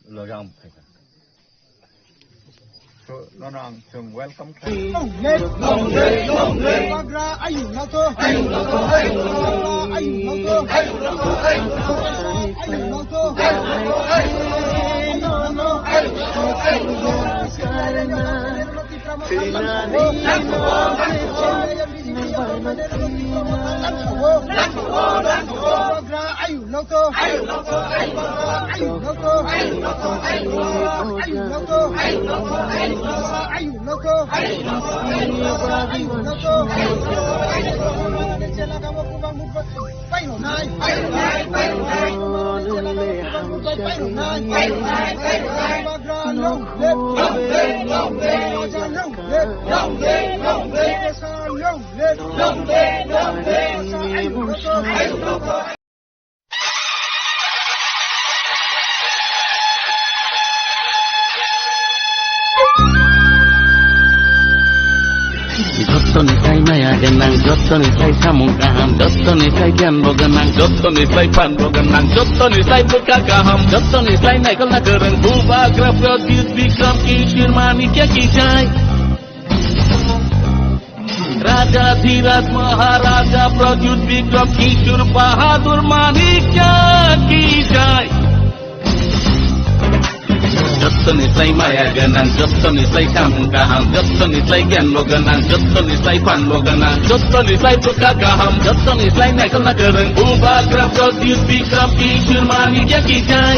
loge ang phaikha. So, nono ang chwng welcome khlai. Long live, long live, long live. Bubagra ayuk nato. Ayuk nato, ayuk nato. Ayuk nato, ayuk nato. Ayuk nato, ayuk nato. Ayuk nato. Ayuk nato. Jottoni sai maya gwnang, jottoni sai samung kaham, jottoni sai gyan bo gwnang, jottoni sai phan bo gwnang, jottoni sai bwkha kaham, jottoni sai naikolna kwrwng, Bubagra Pradyut Bikram Kishore Manikya ki jai. Raja Dhiraj Maharaja Pradyut Bikram Kishore Bahadur Manikya ki jai. Jottoni sai maya gwnang, jottoni sai samung kaham, jottoni sai gyan bo gwnang, jottoni sai phan bo gwnang, jottoni sai bwkha kaham, jottoni sai naikolna kwrwng, Bubagra Pradyut Bikram Kishore Manikya ki jai.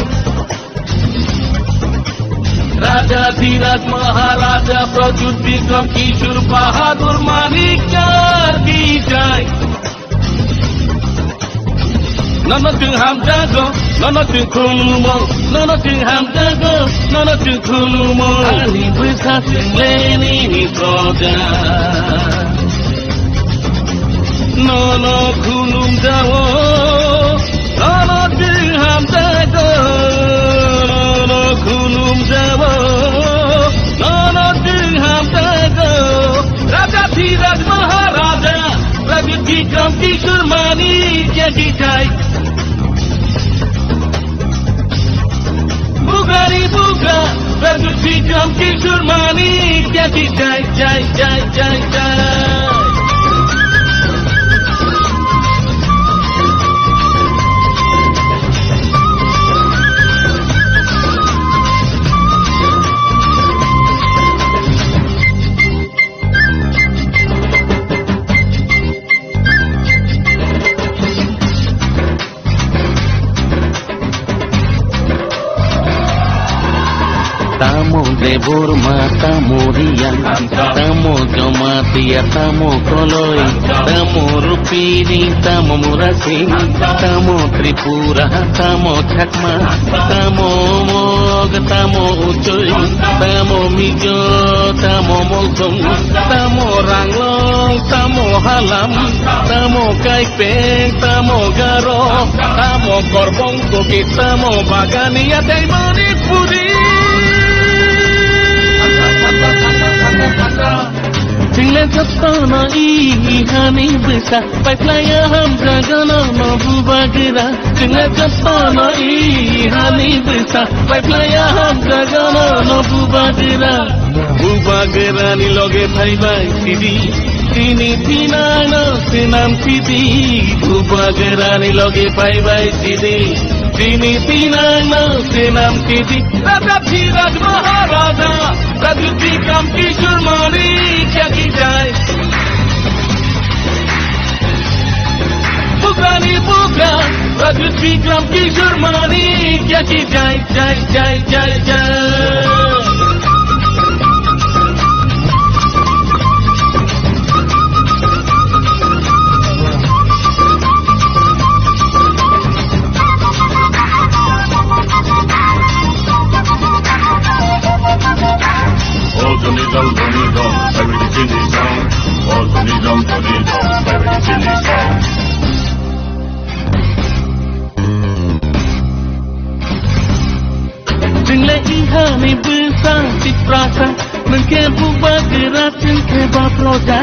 Raja Dhiraj Maharaja Pradyut Bikram Kishore Bahadur Manikya ki jai. Nono chwng hamjago, nono chwng khulumo, nono chwng hamjago, nono chwng khulumo. Ani bwsa chwng le nini proja. Nono khulumjao, nono chwng hamjago, nono khulumjao, nono chwng hamjago. Raja Dhiraj Maharaja, Pradyut Bikram Kishore Manikya ki jai. Bubagrani bubagra, Pradyut Bikram Kishore Manikya ki jai, jai, jai, jai, jai. Tamo Debbarma, tamo Reang, tamo Jamatia, tamo Koloi, tamo Rupini, tamo Murasing, tamo Tripura, tamo Chakma, tamo Mog, tamo Uchoi, tamo Mizo, tamo Molsong, tamo Ranglong, tamo Halam, tamo Kaipeng, tamo Garo, tamo Korbong, Kuki, tamo Bagania, tei Manipuri. Chwngno jotono i hani bwsa, paiphlaiya hamjago nono bubagra. Chwngno jotono i hani bwsa, paiphlaiya hamjago nono bubagra. Bubagrani loge phaibai sidi, tini thinangno swnam sidi. Bubagrani loge phaibai sidi, tini thinangno swnam sidi. Raja Dhiraj Maharaja, Pradyut Bikram Kishore Manikya ki jai. Bubagrani bubagra, Pradyut Bikram Kishore Manikya ki jai, jai, jai, jai, jai. Oh, Tony Dong, Tony Dong, everything is down. Oh, Tony Dong, Tony Dong, everything is down. Chwngle ihani bwsa Tiprasa, nwng khe bubagra, chwng khe ba proja.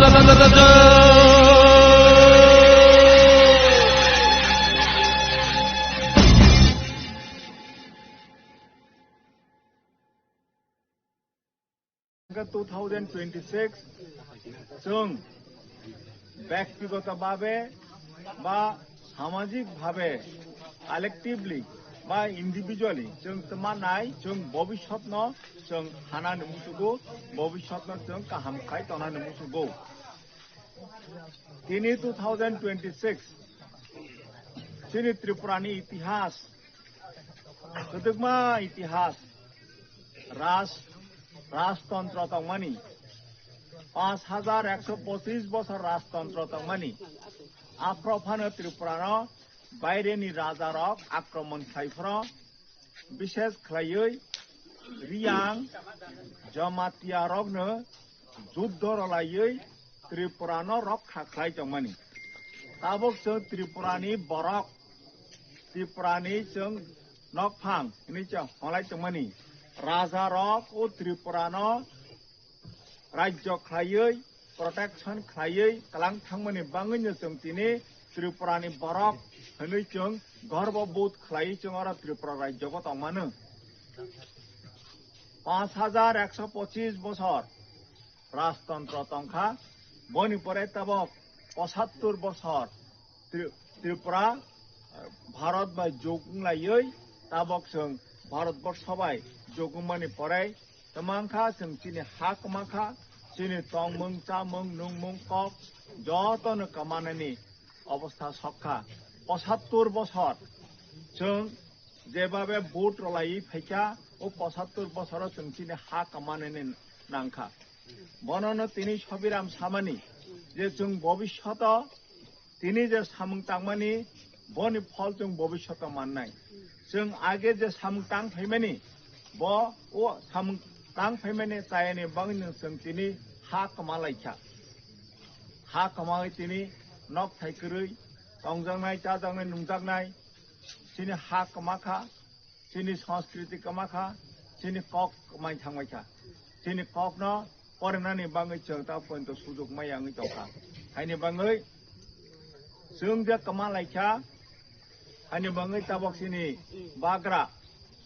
Two thousand twenty-six chwng bektigoto bhabe ba samajik bhabe, collectively ba individually chwng tma nai, chwng bobiswtno chwng hanani musugo, bobiswtno chwng kaham khai tonani musugo. Tini two thousand twenty-six chini Tripurani itihas, kwdwkma itihas, raj, rajtontro tongmani, panch hajar ekso pochis bosor rajtontro tongmani, aphro phano Tripurano baireni rajarok akromon khlai phro, bishes khlaiwi Riyang Jamatia rokno juddo rwlaiwi Tripurano rokha khlai tongmani. Tabuk chwng Tripurani borok, Tripurani chwng nokphang hinwi chwng hwnlai tongmani. Rajarok o Tripurano rajyo khlaiwi, protection khlaiwi kwlang thangmani bangwino chwng tini Tripurani borok hinwi chwng gorbo bodh khlaiwi chwng oro Tripura rajyogo tongmano. Panch hajar ekso pochis bosor rajtontro tongkha, boni pore tabok pochattor bosor Tri-, Tripura, eh, Bharat bai jog wnglaiwi tabok chwng Bharat borsho bai jog wngmani pore Kwmangkha chwng chini ha kwmakha, chini tongmung, chamung, nungmung, kok jotono kwmanani obostha sokha. Pochattor bosor chwng jebabe vote rwlaiwi phaikha, o pochattor bosoro chwng chini ha kwmanani nangkha. Bonono tini Sobiram samani je chwng bobishoto tini je samung tangmani, boni phol chwng bobishoto mannai. Chwng age je samung tang phaimani, bo o samung tang phaimani chayani bagwino chwng tini ha kwma laikha. Ha kwmawi tini nok thai kwrwi tongjaknai, chajaknai, nungjaknai, chini ha kwma kha. Chini sanskriti kwma kha, chini kok kwmai thangbai kha. Chini kokno porinani bagwi chwng ta pointo sujuk maya wngwi tongkha. Haini bagwi chwng je kwma laikha, haini bagwi tabok chini bagra,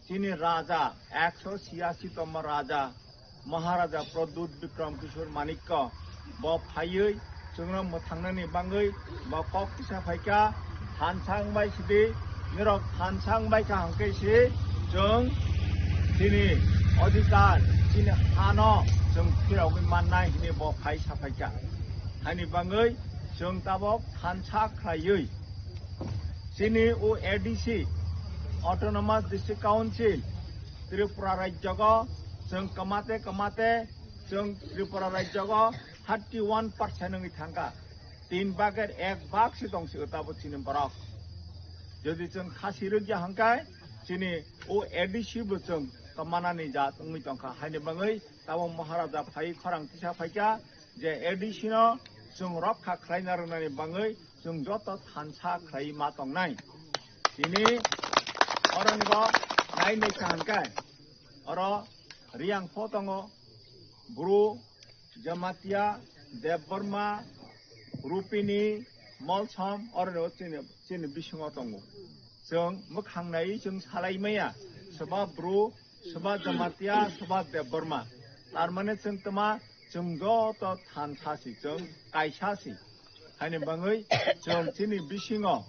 chini raja, ekso chiyasi tongma raja, Maharaja Pradyut Bikram Kishore Manikya bo phaiwi chwngno mwthangnani bagwi bo kok kisa phaikha, thansa wngbai sidi, nirok thansa wngbai kha hwnkhe si chwng chini adhikar, chini hano chwng phirogwi mannai hinwi bo phai saphaikha. Haini bagwi chwng tabok thansa khlaiwi chini o A D C, Autonomous District Council, Tripura rajyogo chwng kwmate kwmate chwng Tripura rajyogo thirty one percent wngwi thangkha. Tin bagir ek bag se tong sio tabo chini borok. Jodi chwng khasi rwgya hwnkhe chini o A D C bo chwng kwmanani jat wngwi tongkha. Haini bagwi tabo Maharaja phai khorang kisa phaikha je A D C no chwng rokha khlaina rwnani bagwi chwng joto thansa khlai ma tongnai. Tini oroni bo nai nai kha hwnkhe oro Riyang pho tongo, Bru, Jamatia, Debbarma, Rupini, Molsom, oro chini, chini bisingo tongo. Chwng mwkhang nai chwng salai maya, soba Bru, soba Jamatia, soba Debbarma. Tar mane chwng tma, chwng joto thansa si, chwng kaisa si. Haini bagwi chwng chini bisingo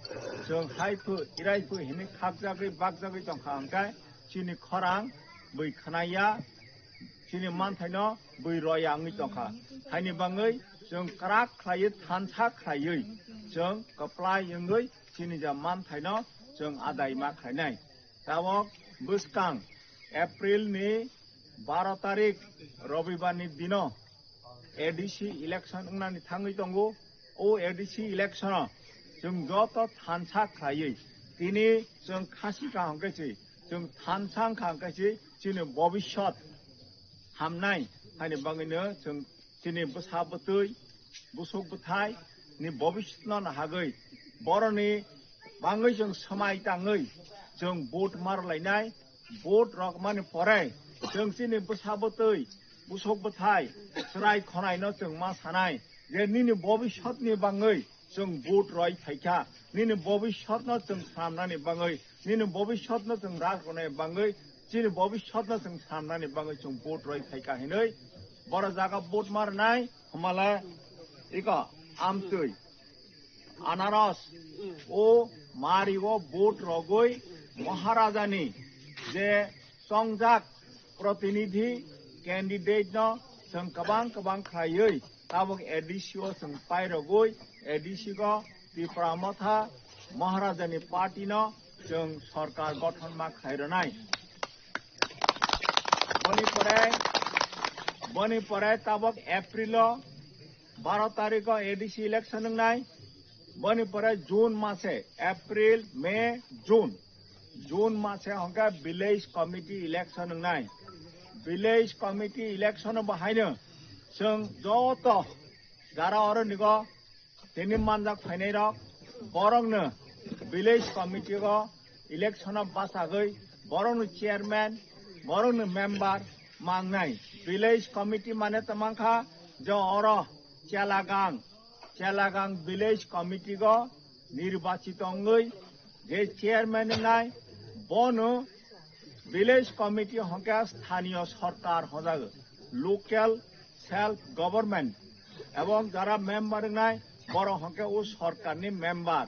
chwng hai phu, irai phu hinwi khakjagwi bakjagwi tongkha hwnkhe chini khorang bui khnaya, chini manthaino bui roya wngwi tongkha. Haini bangwi chwng kwrak khlaiwi, thansa khlaiwi, chwng kwplai wngwi chini ja manthaino chwng adai ma khlainai. Tabok bwskang April ni baro tarik Robibar ni dino A D C election wngnani thangwi tongo. O A D C election o chwng joto thansa khlaiwi tini chwng khasi ka hwnkhe se, chwng thansa wngkha hwnkhe se chini bobiswt hamnai, haini bangwino chwng chini bwsa bwtwi, busuk bwthai ni bobiswtno nahagwi boroni bangwi chwng swmai tangwi chwng vote mar lainai. Vote rok mani pore chwng chini bwsa bwtwi, busuk bwthai, chwrai khonaino chwng ma sanai je nini bobiswtni bangwi chwng vote roi phaikha, nini bobiswtno chwng swnamnani bangwi, nini bobiswtno chwng rak rwnai bangwi, chini bobiswtno chwng swnamnani bangwi chwng vote roi phaikha hinwi boro jaga vote ma rwnai. Hwmale iko amtwi anaros o mari o vote rogwi Maharajani je chongjak protinidhi candidate no chwng kwbang kwbang khlaiwi tabok A D C o chwng pairogwi A D C go Tipra Motha Maharajani party no chwng sorkar gothon ma khlai rwnai. Boni pore, boni pore tabok April o baro tarikh o A D C election wngnai. Boni pore June mase, April, May, June, June mase hwnkhe village committee election wngnai. Village committee election o bahaino chwng joto jara oro nigo tini manjak phainai rok, borokno village committee o election o bachagwi borokno chairman, borokno member mangnai. Village committee mane tongmankha je oro Chelagang, Chelagang village committee o nirbachito wngwi je chairman wngnai, bono village committee hwnkhe sthaniyo sorkar hojago, local self government, ebong jara member wngnai borok hwnkhe o sorkarni member.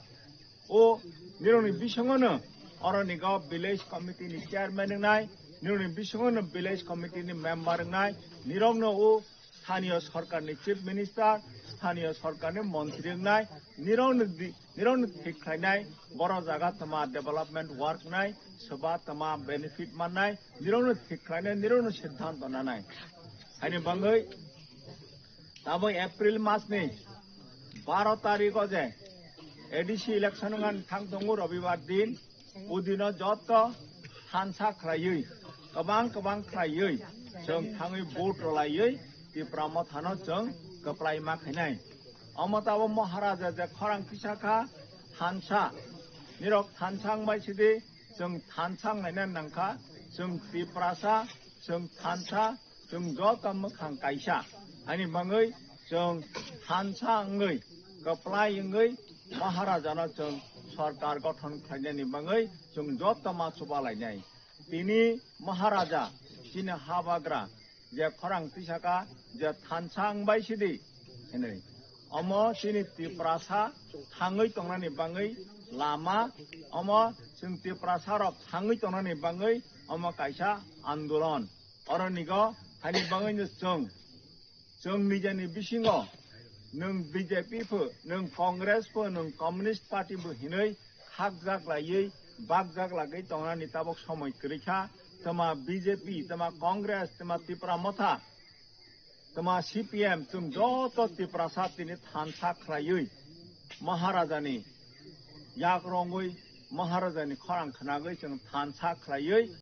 O nirokni bisingono oroni go village committee ni chairman wngnai, nirokni bisingono village committee ni member wngnai, nirokno o sthaniyo sorkarni chief minister, sthaniyo sorkarni montri wngnai, nirokno di-, nirokno thik khlainai, boro jaga tama development work wngnai, soba tama benefit mannai, nirokno thik khlainai, nirokno siddhanto nanai. Haini bangwi tabok April mas ni baro tarikh o je A D C election wngna thang tongo Robibar din, o dino joto thansa khlaiwi, kwbang kwbang khlaiwi chwng thangwi vote rwlaiwi Tipra Mothano chwng kwplai ma khainai. Omo tabok Maharaja je khorang tisakha thansa, nirok thansa wngbai sidi chwng thansa wnglaina nangkha, chwng Tiprasa, chwng thansa, chwng joto mwkhang kaisa. Ani bangwi chwng thansa wngwi, kwplai wngwi Maharajano chwng sorkar gothon khlainani bangwi chwng joto ma chubalainai. Tini Maharaja chini habagra je khorang tisaka je thansa wngbai sidi hinwi. Omo chini Tiprasa thangwi tongnani bangwi lama, omo chwng Tiprasa rok thangwi tongnani bangwi omo kaisa andolon. Oronigo haini bangwino chwng, chwng nijani bisingo nwng B J P pho, nwng Congress pho, nwng Communist Party pho hinwi hakjak laiwi, bakjak lagwi tongnani tabok somoi kwrwi kha. Tama B J P, tama Congress, tama Tipra Motha, tama C P M, chwng joto Tiprasa tini thansa khlaiwi Maharajani yak rongwi, Maharajani khorang khnagwi chwng thansa khlaiwi